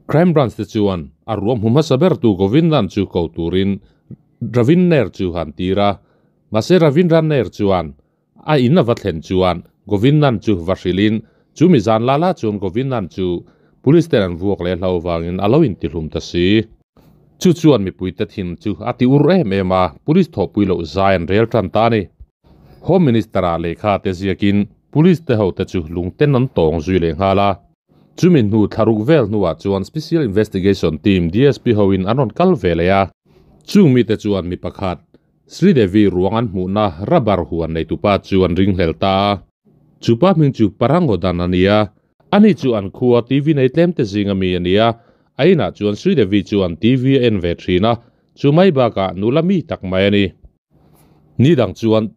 Crime Branch te chuan a ruam hmu hmasa bertu Govindan chu ko turin Ravin Nair chu han tir a. Mahse Ravindran Nair chuan a in a va thlen chuan Govindan chu va hrilhin chumi zan la la chuan Govindan chu Police ten an vuak leh hlo vangin a lo intihlum ta si. Chu chuan mipuite thin chu a ti ur em em a, Police thawhpui loh zai an rel tan ta a ni. Home Minister ah lehkha te ziakin Police te hote chu lungten an tawng zui leh nghal a. Chumi hnu thlaruk vel hnuah chuan Special Investigation Team DSP hoin an rawn kal ve leh a. Chung mite chuan mi pakhat, Sridevi ruang an hmuhna rubber huan neitupa chu an ringhlel ta a. Chupa hming chu Parangodan a ni a. Ani chu an khua TV nei tlemte zinga mi a ni a. A inah chuan Sridevi chuan TV a en ve thin a, chu mai bakah nula mi tak mai a ni. Ni dang chuan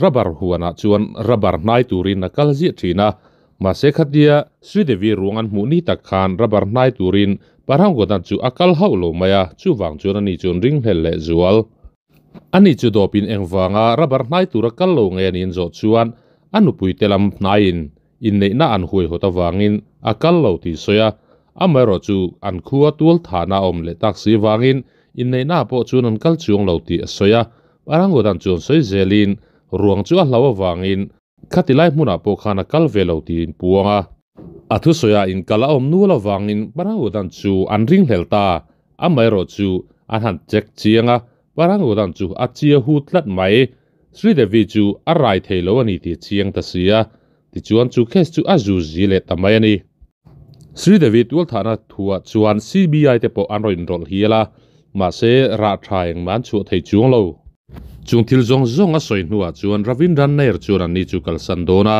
Rubber huanah chuan rubber hnai turin a kal ziah thin a, mahse khatia Sridevi ruang an hmuh ni tak khan rubber hnai turin Paranggodan chu a kal hauh lo mai a, chuvang chuan ani chuan ringhlel leh zual. Ani chu dawpin engvanga rubber hnai tura kal lo nge niin zawh chuan a nupui te lam hnaiin inneihna an huaihawt avangin a kal lo tih sawi a, amaherawh chu an khua tual thahna a awm leh tak si vangin inneihna pawh chuan an kal chuang lo tih a sawi a. Parangodan chuan sawi zelin ruang chu a hlau avangin khati lai hmunah pawh khan a kal ve lo tiin puang a. A thusawiah inkal a awm nual avangin Parangodan chu an ringhlel ta, amaherawh chu an han check chiang a, Parangodan chu a chia hu tlat mai. Sridevi chu a rai thei lo a ni tih chiang ta si a, tichuan chu case chu a zu zi leh ta mai a ni. Sridevi tualthahna thuah chuan CBI te pawh an rawn inrawlh hial a, mahse rah tha engmah an chhuah thei chuang lo. Chung thil zawng zawng a sawi hnuah chuan Ravindran Nair chuan anni chu kalsan dawn a,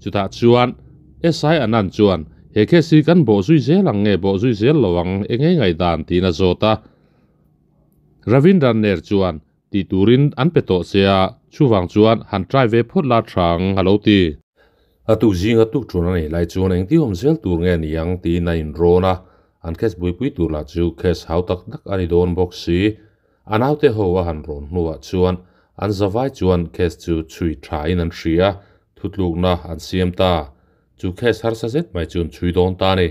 chutah chuan SI Anand chuan he case hi kan bawh zui zel ang nge bawh zui zel lo ang eng nge ngaihdan tiin a zawt a. Ravindran Nair chuan Tih turin an pe tawh che a, chuvang chuan han try ve phawt la tha ang a lo ti. A tuk zinga tuk ṭun a nei lai chuan engti awm zel tur nge ni ang tiin a inrawn a, an case buaipui tur lah chu case hau tak tak a ni dawn bawk si. A naute ho a han rawn hnuah chuan an zavai chuan case chu chhui thain an hria, thutlukna an siam ta. Chu case harsa zet mai chu an chhui dawn ta a ni.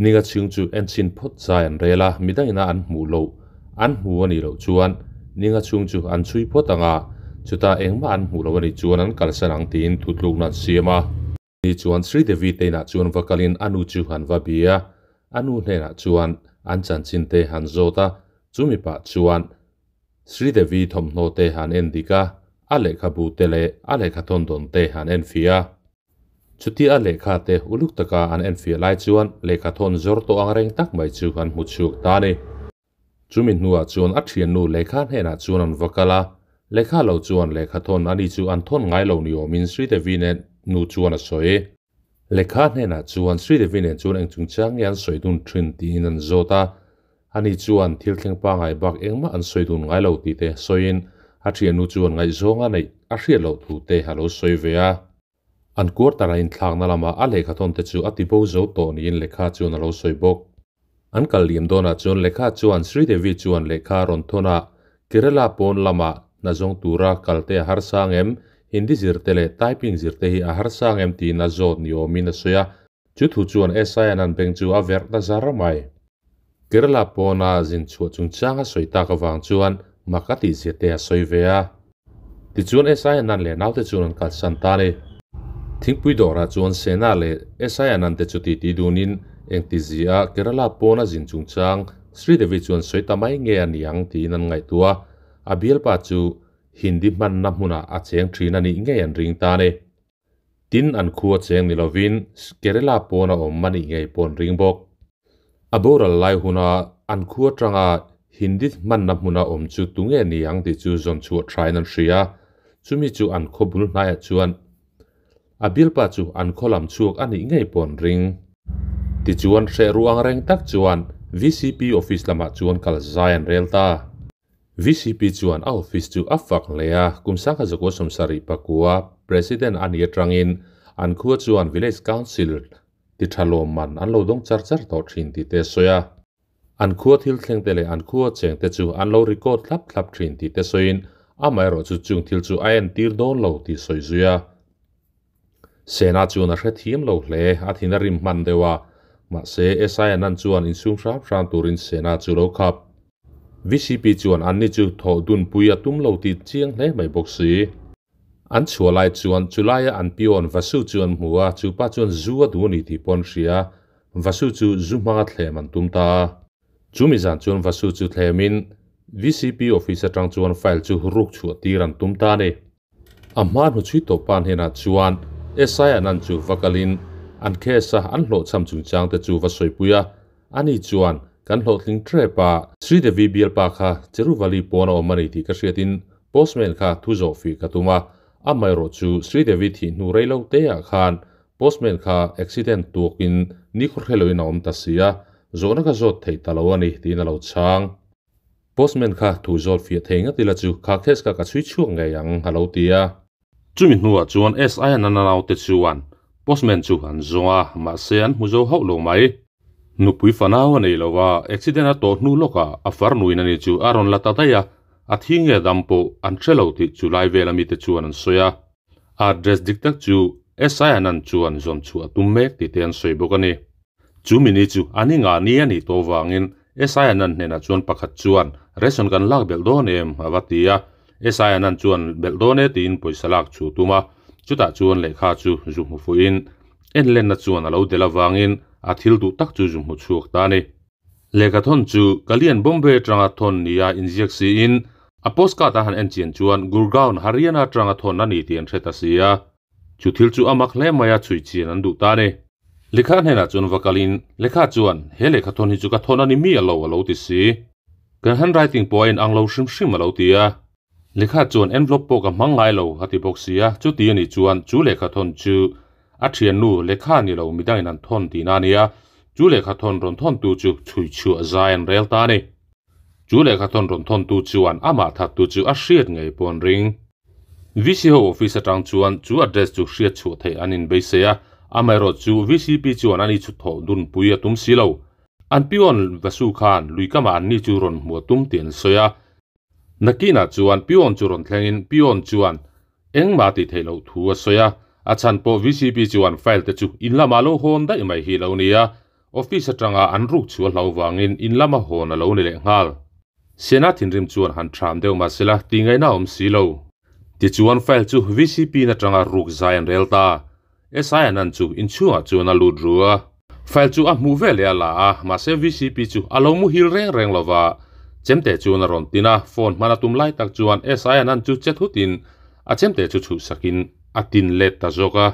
Ninga chhing chu enchhin phawt zai an rel a, midangina an hmuh loh an hmu a nih loh chuan ninga chhung chu an chhui phawt ang a, chutah engmah an hmuh loh a nih chuan an kalsan ang tiin thutlukna an siam a. Ni chuan Sri Devi te inah chuan va kalin a nu chu han va bia, a nu hnenah chuan an chanchin te han zawt a, chumi pah chuan Sri Devi thawmhnaw te han en dik a, a lehkhabu te leh a lehkhathawn dawn te han en fiah a. Chutia a lehkha te uluk taka an en fiah lai chuan lehkhathawn zawr tawh ang reng tak mai chu an hmu chhuak ta a ni. Chumi hnuah chuan a thiannu lehkha hnenah chuan an va kal a, lehkha lo chuan lehkhathawn ani chu an thawn ngai lo ni awmin Sri Devi nen nu chuan a sawi. Lehkha hnenah chuan Sri Devi nen chuan eng chungchang nge an sawi dun thin tiin an zawt a, ani chuan thil thleng pangai bak engmah an sawi dun ngai lo tih te sawiin a thiannu chuan ngaihzawng a neih a hriat loh thu te a lo sawi ve a. An quarter a inthlakna lamah a lehkhathawn te chu a ti bo zo tawh niin lehkha chuan a lo sawi bawk. An kal liam dawnah chuan lehkha chuan Sri Devi chuan lehkha a rawn thawn a, Kerala pawn lamah hna zawng tura kal te a harsa ang em? Hindi zir te leh typing zir te hi a harsa ang em tiin a zawt ni awmin a sawi a. Chu thu chuan SI Anand beng chu a verh ta zar mai. Kerala pawna zin chhuah chungchang a sawi tak avang chuan mak a tihzia te a sawi ve a. Tichuan SI Anand leh naute chuan an kalsan ta a ni. Thingpui dawrah chuan Sena leh SI Anand te chu titi dunin engtizia Kerala pawna zin chungchang Sri Devi chuan sawi ta mai nge a ni ang tiin an ngaihtuah a. A bialpa chu Hindi hmanna hmunah a cheng thin a nih ngei an ring ta a ni. Tin, an khua cheng ni lovin Kerala pawn a awm a nih ngei pawh an ring bawk. A boral lai huna an khua tanga Hindi hmanna hmuna awm chu tunge ni ang tih chu zawn chhuah thain an hria. Chumi chu an khaw bul hnaiah chuan a bialpa chu an khaw lam chhuak a nih ngei pawh an ring. Tichuan hreh ruh ang reng tak chuan VCP office lamah chuan kal zai an rel ta. VCP chuan a office chu a fak hle a, kum sangha zakua sawmsarih pakua President a nih atangin an khua chuan Village Council ti tha lawmman an lo dawng char char tawh thin tih te a sawi a. An khua thil thleng te leh an khua cheng te chu an lo record thlap thlap thin tih te sawiin amaherawh chu chung thil chu a entir dawn lo tih sawi zui a. Sena chuan a hrethiam lo hle, a thin a rim hman deuh a. Mahse, SI Anand chuan insum hram hram turin Sena chu lo khap. VCP chuan anni chu thawh dunpui a tum lo tih chiang hle mai bawk si. An chhuah lai chuan chulaia an pion Vasu chu an hmu a, chu pa chuan zu a duh a ni tih pawh an hria. Vasu chu zu hmanga thlem an tum ta a. Chumi zan chuan Vasu chu thlemin VCP office atang chuan file chu ruk chhuah tir an tum ta a ni. A hma hnuchhui tawh pa hnenah chuan SI Anand chu va kalin an case a an hlawhchham chungchang te chu va sawipui a, ani chuan kan hlawhtling trep a, Sri Devi bialpa kha Cheruvali pawn a awm a ni tih ka hriatin postman kha thu zawh fih ka tum a, amaherawh chu Sri Devi thih hnu rei lo te ah khan postman kha accident tuakin nikhaw hreloin a awm ta si a, zawhna ka zawt thei ta lo a ni tiin a lo chhang. Postman kha thu zawt fiah thei ngat ila chu kha case kha ka chhui chhuak ngei ang a lo ti a. Chumi hnuah chuan SI an a naute chuan postman chu an zawng a, mahse an hmu zo hauh lo mai. Nupui fanau a nei lo a, accident a tawh hnu lawkah a farnuin ani chu a rawn la ta daih a, a thi nge dam pawh an hre lo tih chu lai vela mite chuan an sawi a. A address dik tak chu SI Anand chuan zawn chhuah a tum mek tih te an sawi bawk a ni. Chu mini chu an i ngah ni a nih tawh vangin SI Anand hnenah chuan pakhat chuan ration kan lak belh dawn em a va ti a, SI Anand chuan belh dawn e tiin pawisa lak chu tum a, chutah chuan lehkha chu zu hmu fuhin en lenna chuan a lo del avangin a thil duh tak chu zu hmu chhuak ta a ni. Lehkha thawn chu Kalyan Bombay atanga thawn nia inziak siin a postcard a han en chian chuan Gurgaon Haryana atanga thawn a ni tih an hre ta si a. Chu thil chu a mak hle mai a, chhui chian an duh ta a ni. Lehkha hnenah chuan va kalin, Lehkha chuan, He lehkha thawn hi chu ka thawn a ni mi a lo, a lo ti si. Kan handwriting pawh a inang lo hrim hrim a lo ti a. Lehkha chuan envelope pawh ka hmang ngai lo, a ti bawk si a. Chuti a nih chuan chu lehkha thawn chu a thiannu lehkha ni lo midangin an thawn tihna a ni a. Chu lehkha thawn rawn thawntu chu chhui chhuah zai an rel ta a ni. Chu lehkha thawn rawn thawntu chuan amah thattu chu a hriat ngei pawh an ring. VC ho office atang chuan chu address chu hriat chhuah theih an inbeisei a, amaherawhchu VCP chuan ani chu thawh dunpui a tum si lo. An peon Vasu khan lui kamah anni chu rawn hmuh a tum tih an sawi a. Nakinah chuan peon chu rawn thlengin peon chuan engmah tih theih loh thu a sawi a, a chhan pawh VCP chuan file te chu in lamah lo hawn daih mai hi lo nia, office atanga an ruk chu a hlau vangin in lama hawn a lo ni leh nghal. Sena thinrim chuan han thram deuh mah sela tih ngaihna a awm si lo. Tichuan file chu VCP in atanga ruk zai an rel ta. SI Anand chu inchhungah chuan a lut ru a. File chu a hmuh ve leh a la a, mahse VCP chu a lo muhil reng reng lo va. Chemte chuan a rawn tin a, phone hman a tum lai tak chuan SI Anand chu che thutin a chemte chu chhuhsakin a tin let ta zawk a.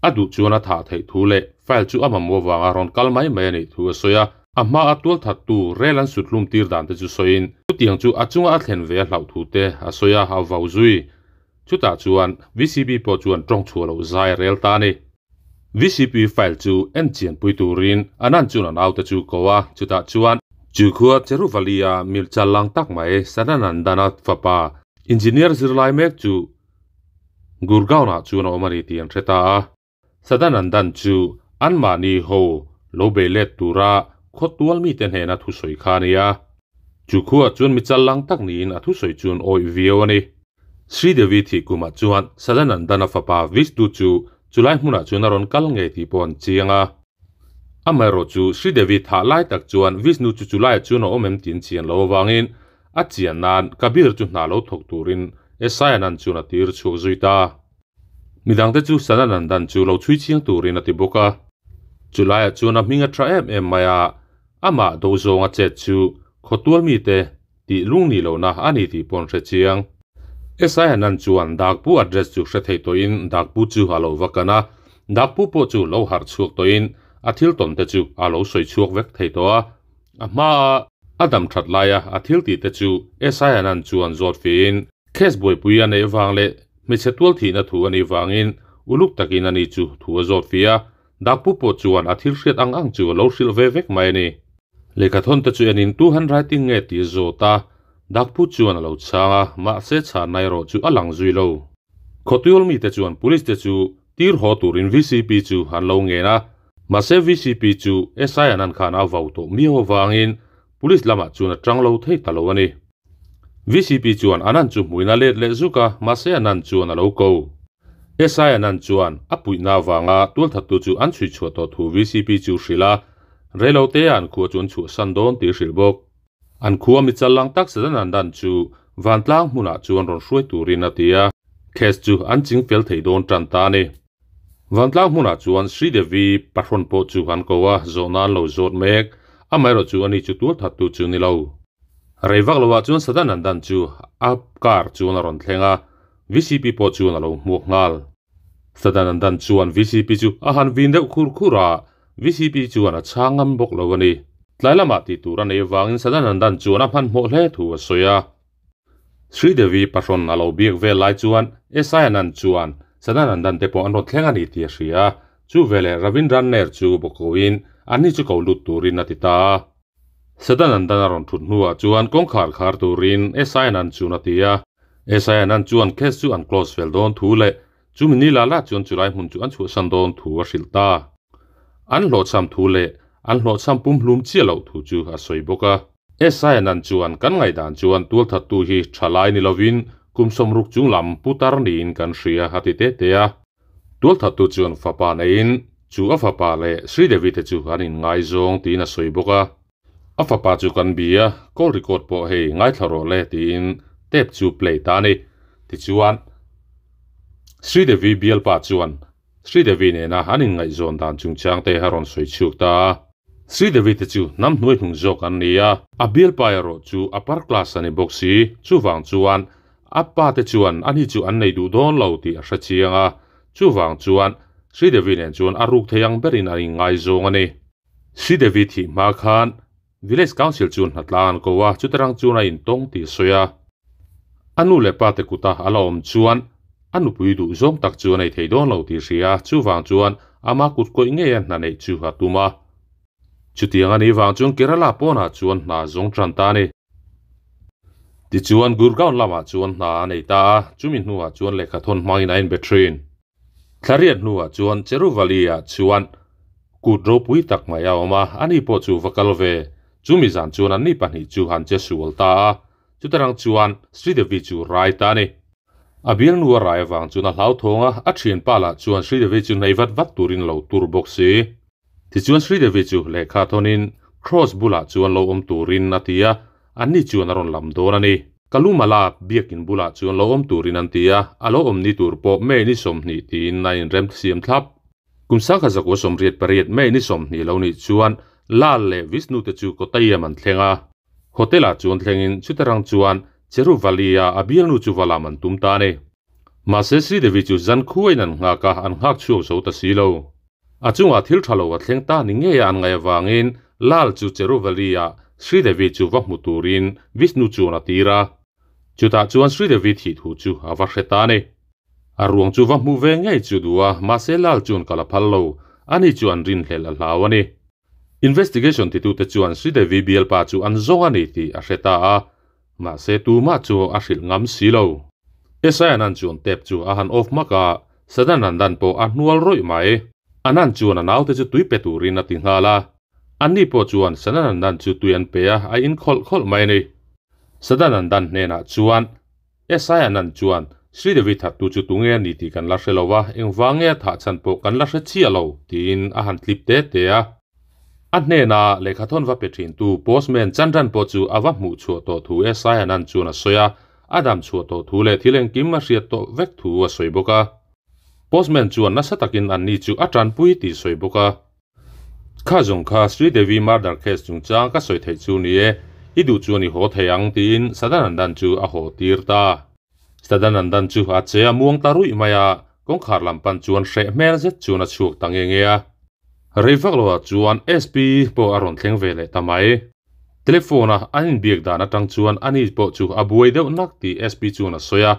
A duh chuan a thah theih thu leh file chu a mamawh vanga rawn kal mai mai a nih thu a sawi a. A hma a tual thattu rel an sut hlum tir dan te chu sawiin chutiang chu a chunga a thlen ve a hlauh thu te a sawi a, a vau zui. Chutah chuan VCP pawh chuan tawng chhuah loh zai a rel ta a ni. VCP file chu en chianpui turin Anand chuan a naute chu ko a, chutah chuan chu khua Cheruvali-a mil chal lang tak mai Sadanandana fapa engineer zirlai mek chu Gurgaon-ah chuan a awm a ni tih an hre ta a. Sadanandan chu anmahni ho lo bei let tura khawtual mite hnena thusawi kha a ni a. Chu khuaah chuan mi chal lang tak niin a thusawi chuan awih viau a ni. Sri Devi thih kumah chuan Sadanandan-a fapa Vishnu chu chulai hmunah chuan a rawn kal ngei tih pawh an chiang a. Amaherawh chu Sri Devi thah lai tak chuan Vishnu chu chulaiah chuan a awm em tih an chian lo avangin A chian nan Kabir chu hna lo thawk turin Esayanan chuan a tir chhuak zui ta. Midangte chu Sananandan chu lo chhui chiang turin a ti bawk a. Chulaiah chuan a hming a tha em em mai a, amah do zawnga chet chu khawtual mite tih lung nih lohna a ni tih pawh an hre chiang. Esayanan chuan Dakpu address chu hre thei tawhin Dakpu chu a lo va kan a, Dakpu pawh chu lo harh chhuak tawhin a thil tawn te chu a lo sawi chhuak vek thei tawh a. A hmaa a dam that laia a thil tih te chu Esaianan chuan zawt fiin case buaipui a neih vang leh hmeichhe tual thihna thu a nih vangin uluk takin ani chu thu a zawt fi a, Dakpu pawh chuan a thil hriat ang ang chu a lo hrilh ve vek mai a ni. Lehkhathawn te chu enin tu handwriting nge tih a zawt a, Dakpu chuan a lo chhang a, mahse chhanna erawh chu a lang zui lo. Khawtual mite chuan police te chu tir haw turin VCP chu an lo ngen a, Mahse VCP chu SI Anand khan a vau tawh miau avangin Police lamah chuan a tang lo thei ta lo a ni. VCP chuan Anand chu hmuin a let leh zuk a, mahse Anand chuan a lo ko. SI Anand chuan a puihna avanga tualthattu chu an chhui chhuah tawh thu VCP chu hrilh a, reilote ah an khua chu an chhuahsan dawn tih a hrilh bawk. An khua mi chal lang tak Sadanandan chu vantlang hmunah chuan rawn hruai turin a ti a, case chu an ching fel thei dawn tan ta a ni. Vantlang hmunah chuan Sri Devi pahrawn pawh chu an ko a, zawhna an lo zawt mek. Amaherawh chu ani chu tual thattu chu ni lo. Rei vak loah chuan Sadanandan chu a car chuan a rawn thleng a, VCP pawh chuan a lo hmuak nghal. Sadanandan chuan VCP chu a han vin deuh khur khur a, VCP chuan a chhang ngam bawk lo a ni. Tlai lamah tih tur a nei avangin Sadanandan chuan a hmanhmawh hle thu a sawi a. Sri Devi pahrawn a lo biak vel lai chuan SI Anand chuan Sadanandan te pawh an rawn thleng a ni tih a hria a, chu veleh Ravindran Nair chu bawkawin anni chu ko lut turin a ti ta a. Sadanandan a rawn thut hnuah chuan kawngkhar khar turin SI Anand chuan a ti a. SI Anand chuan case chu an close fel dawn thu leh Chumi ni la la chuan chulai hmun chu an chhuahsan dawn thu a hrilh ta. An hlawhchham thu leh an hlawhchham pumhlum chiah loh thu chu a sawi bawk a. SI Anand chuan kan ngaihdan chuan tualthattu hi tha lai ni lovin kum 60 chung lam putar niin kan hria a ti te te a. Tualthattu chuan fapa neiin chu a fapa leh Sri Devi te chu an inngaizawng tiin a sawi bawk a. A fapa chu kan bia, call record pawh hei ngaithla rawh le tiin tape chu play ta a ni. Tichuan, Sri Devi bialpa chuan Sri Devi nena an inngaihzawn dan chungchang te a rawn sawi chhuak ta a. Sri Devi te chu hnam hnuai hnung zawk an ni a, a bialpa erawh chu upper class a ni bawk si, chuvang chuan a pa te chuan ani chu an nei duh dawn lo tih a hre chiang a, chuvang chuan Sri Devi nen chuan a ruk thei ang berin an inngaizawng a ni. Sri Devi thih hma khan Village Council chuan hnatlang an ko a, chutarang chuan a intawng tih a sawi a. A nu leh pa te kuta a la awm chuan a nupui duh zawng tak chu a nei thei dawn lo tih hria a, chuvang chuan ama kut kawih ngei a hna neih chu a tum a. Chutiang a nih vang chuan Kerala pawnah chuan hna zawng tan ta a ni. Tichuan Gurgaon lamah chuan hna a nei ta a, chumi hnuah chuan lehkhathawn hmangin a inbe thin. Thlariat hnuah chuan Cheruvali-ah chuan kut ropui tak mai a awm a, ani pawh chu va kal ve. Chumi zan chuan anni pahnih chu an che sual ta a, chutarang chuan Sridevi chu rai ta a ni. A bialnu a rai avang chuan a hlauthawng a, a thianpa lah chuan Sridevi chu nei vat vat turin lo tur bawk si. Tichuan Sridevi chu lehkha thawnin Cross bulah chuan lo awm turin a ti a, anni chuan a rawn lam dawn a ni. Kalumala biakin bulah chuan lo awm turin an ti a, a lo awm ni tur pawh May ni 20 tiin a inrem siam thlap. Kum 1988 May ni 20 lo nih chuan Lal leh Vishnu te chu Kottayam an thleng a. Hotel ah chuan thlengin chutarang chuan Cheruvali-a a bialnu chu va lam an tum ta a ni. Mahse Sridevi chu zan khuain an nghak a, an nghak chhuak zo ta si lo. A chungah thil tha lo a thleng ta ni ngei a an ngaih avangin Lal chu Cheruvali-a Sridevi chu va hmu turin Vishnu chuan a tir a. Chutah chuan Sridevi thih thu chu a va hre ta a ni. A ruang chu va hmuh ve ngei chu duh a, mahse Lal chuan kal a phal lo. Ani chu an rinhlelh a hlau a ni. Investigation titute chuan Sridevi bialpa chu an zawng a ni tih a hre ta a, mahse tumah chu a hrilh ngam si lo. SI Anand chuan tape chu a han off hmak a, Sadanandan pawh a hnual rawih mai. Anand chuan a naute chu tui pe turin a ti nghal a. Anni pawh chuan Sadanandan chu tui an pe a, a in khawlh khawlh mai a ni. Sadanandan hnenah chuan SI Anand chuan, Sridevi thattu chu tunge a ni tih kan la hre lo a, engvang nge a thah chhan pawh kan la hre chiah lo, tiin a han tlip te te a. A hnena lehkhathawn va pe thintu postman Chandran pawh chu a va hmuh chhuah tawh thu SI Anand chuan a sawi a, a dam chhuah tawh thu leh thil engkim a hriat tawh vek thu a sawi bawk a. Postman chuan nasa takin anni chu a tanpui tih sawi bawk a. Kha zawng kha Sridevi murder case chungchang ka sawi theih chu ni e, i duh chuan i haw thei ang tiin Sadanandan chu a haw tir ta. Sadanandan chu a che a muang ta ruih mai a, kawngkhar lam pan chuan hreh hmel zet chuan a chhuak ta nge nge a. Rei vak loah chuan SP pawh a rawn thleng ve leh ta mai. Telephone a an inbiak dan atang chuan ani pawh chu a buai deuh nak tih SP chuan a sawi a,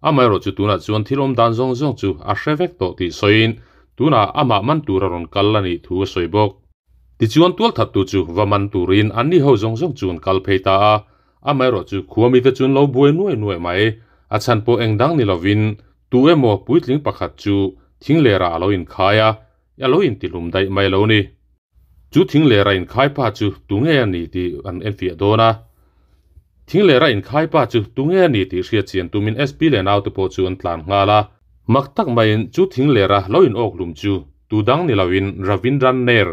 amaherawh chu tunah chuan thil awm dan zawng zawng chu a hre vek tawh tih sawiin tunah amah man tur a rawn kal a nih thu a sawi bawk. Tichuan tualthattu chu va man turin anni ho zawng zawng chu an kal phei ta a, amaherawh chu khuamite chu an lo buai nuai nuai mai, a chhan pawh eng dang ni lovin tu emaw puitling pakhat chu thinglerah a lo inkhai a, a lo intihlum daih mai lo ni. Chu thinglera inkhaipa chu tunge a ni tih an enfiah dawn a. Thinglera inkhaipa chu tunge a ni tih hriat chian tumin SP leh naute pawh chu an tlan nghal a. Mak tak maiin chu thinglera lo in awk hlum chu tu dang ni loin Ravindran Nair,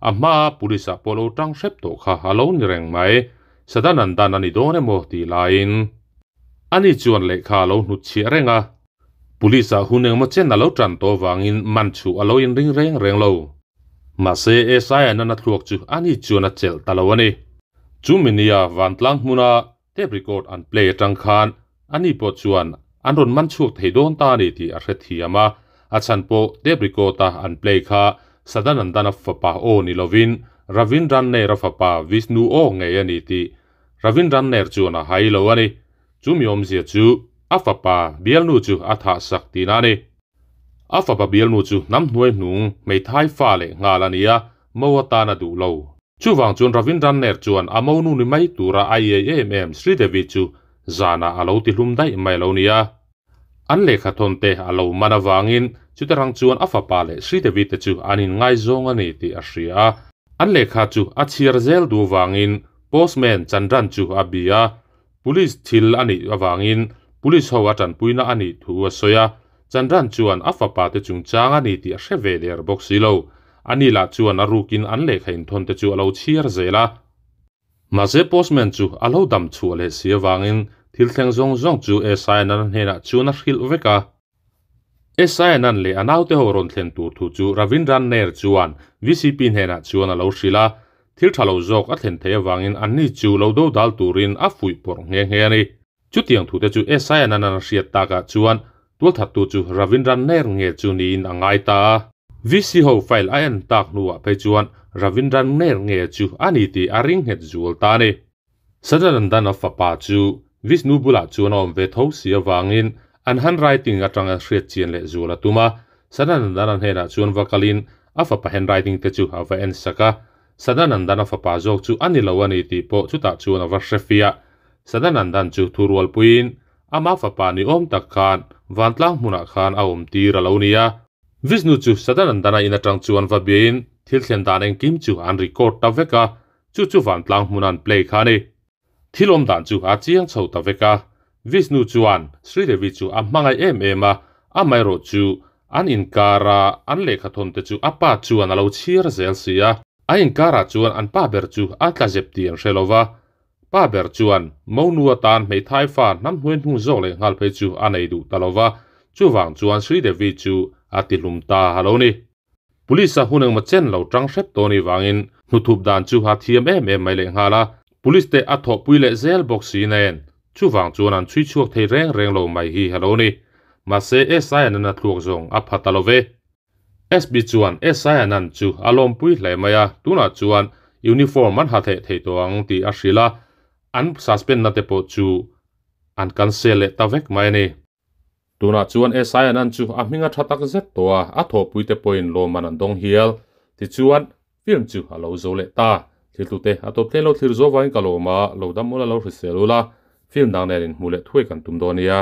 a hmaa police ah pawh lo tang hrep tawh kha a lo ni reng mai. Sadanandan a ni dawn emaw tih laiin ani chuan lehkha a lo hnutchhiah reng a. Police ah hun engmaw chen a lo tan tawh vangin man chhuh a lo inring reng reng lo. Mahse, SI a nana thluak chu ani chuan a chelh ta lo a ni. Chu minia vantlang hmuna tape record an play atang khan ani pawh chuan an rawn man chhuak thei dawn ta a ni tih a hrethiam a. A chhan pawh tape record a an play kha Sadanandana fapa aw ni lovin Ravindran Nair-a fapa Vishnu aw ngei a ni tih Ravindran Nair chuan a hai lo a ni. Chu mi awmzia chu a fapa bialnu chu a thah sak tihna a ni. A fapa bialnu chu hnam hnuai hnung hmeithai fa leh nghal a ni a, mo atan a duh lo. Chuvang chuan Ravindran Nair chuan a monu ni mai tura a iai em em Sridevi chu zanah a lo tihlum daih mai lo ni a. An lehkhathawn te a lo man avangin chutarang chuan a fapa leh Sridevi te chu an inngaizawng a ni tih a hria a. An lehkha chu a chhiar zel duh avangin postman Chandran chu a bia a, Police thil a nih avangin Police ho a tanpuina a nih thu a sawi a, Chandran chuan a fapa te chungchang a ni tih a hre ve der bawk si lo. Ani lah chuan a rukin an lehkha inthawn te chu a lo chhiar zel a. Mahse postman chu a lo dam chhuah leh si avangin thil thleng zawng zawng chu SI Anand hnenah chuan a hrilh vek a. SI Anand leh a naute ho rawn thlen tur thu chu Ravindran Nair chuan VCP hnenah chuan a lo hrilh a, thil tha lo zawk a thlen theih avangin anni chu lo dodal turin a fuih pawrh nghe nghe a ni. Chutiang thute chu SI Anand-an a hriat takah chuan tualthattu chu Ravindran Nair nge chu niin a ngai ta a. VC ho file a en tak hnuah phei chuan Ravindran Nair nge chu a ni tih a ring nghet zual ta a ni. Sadanandan-a fapa chu Vishnu bulah chuan a awm ve tho si avangin an handwriting atanga hriat chian leh zual a tum a. Sadanandan-a hnenah chuan va kalin a fapa handwriting te chu a va en sak a. Sadanandan-a fapa zawk chu a ni lo a ni tih pawh chutah chuan a va hre fiah. Sadanandan chu thurual puiin ama fapa ni awm tak khan vantlang hmunah khan a awm tir a lo ni a. Vishnu chu Sadanandana in atang chuan va biain thil thlen dan engkim chu an record ta vek a, chu chu vantlang hmun an play kha a ni. Thil awm dan chu a chiang chho ta vek a. Vishnu chuan Sridevi chu a hmangaih em em a, amaherawh chu an inkara an lehkhathawn te chu a pa chuan a lo chhiar zel si a. A inkarah chuan an pa ber chu a tla zep tih an hre lo va, pa ber chuan monu atan hmeithai fa hnam hnuai hnung zawk leh nghal phei chu a nei duh ta lo va, chuvang chuan Sridevi chu a ti hlum ta a lo ni. Police a hun engmaw chen lo tang hrep tawh ni vangin hnuthup dan chu a thiam em em mai leh nghal a, Police te a thawhpui leh zel bawk si nen, chuvang chuan an chhui chhuak thei reng reng lo mai hi a lo ni. Mahse SI Anand a thluak zawng a pha ta lo ve. SB chuan SI Anand chu a lawmpui hle mai a, tunah chuan uniform an ha theih thei tawh ang tih a hrilh a, an suspend na te pawh chu an cancel leh ta vek mai a ni. Tunah chuan SI Anand chu a hming a tha tak zet tawh a, a thawhpui te pawhin lawmman an dawng hial. Tichuan, film chu a lo zo leh ta. Thiltute a tawp thleng lo thlir zawh vangin ka lawm a, lo dam ula lo hrisel ula, film dang nen inhmuh leh thuai kan tum dawn nia.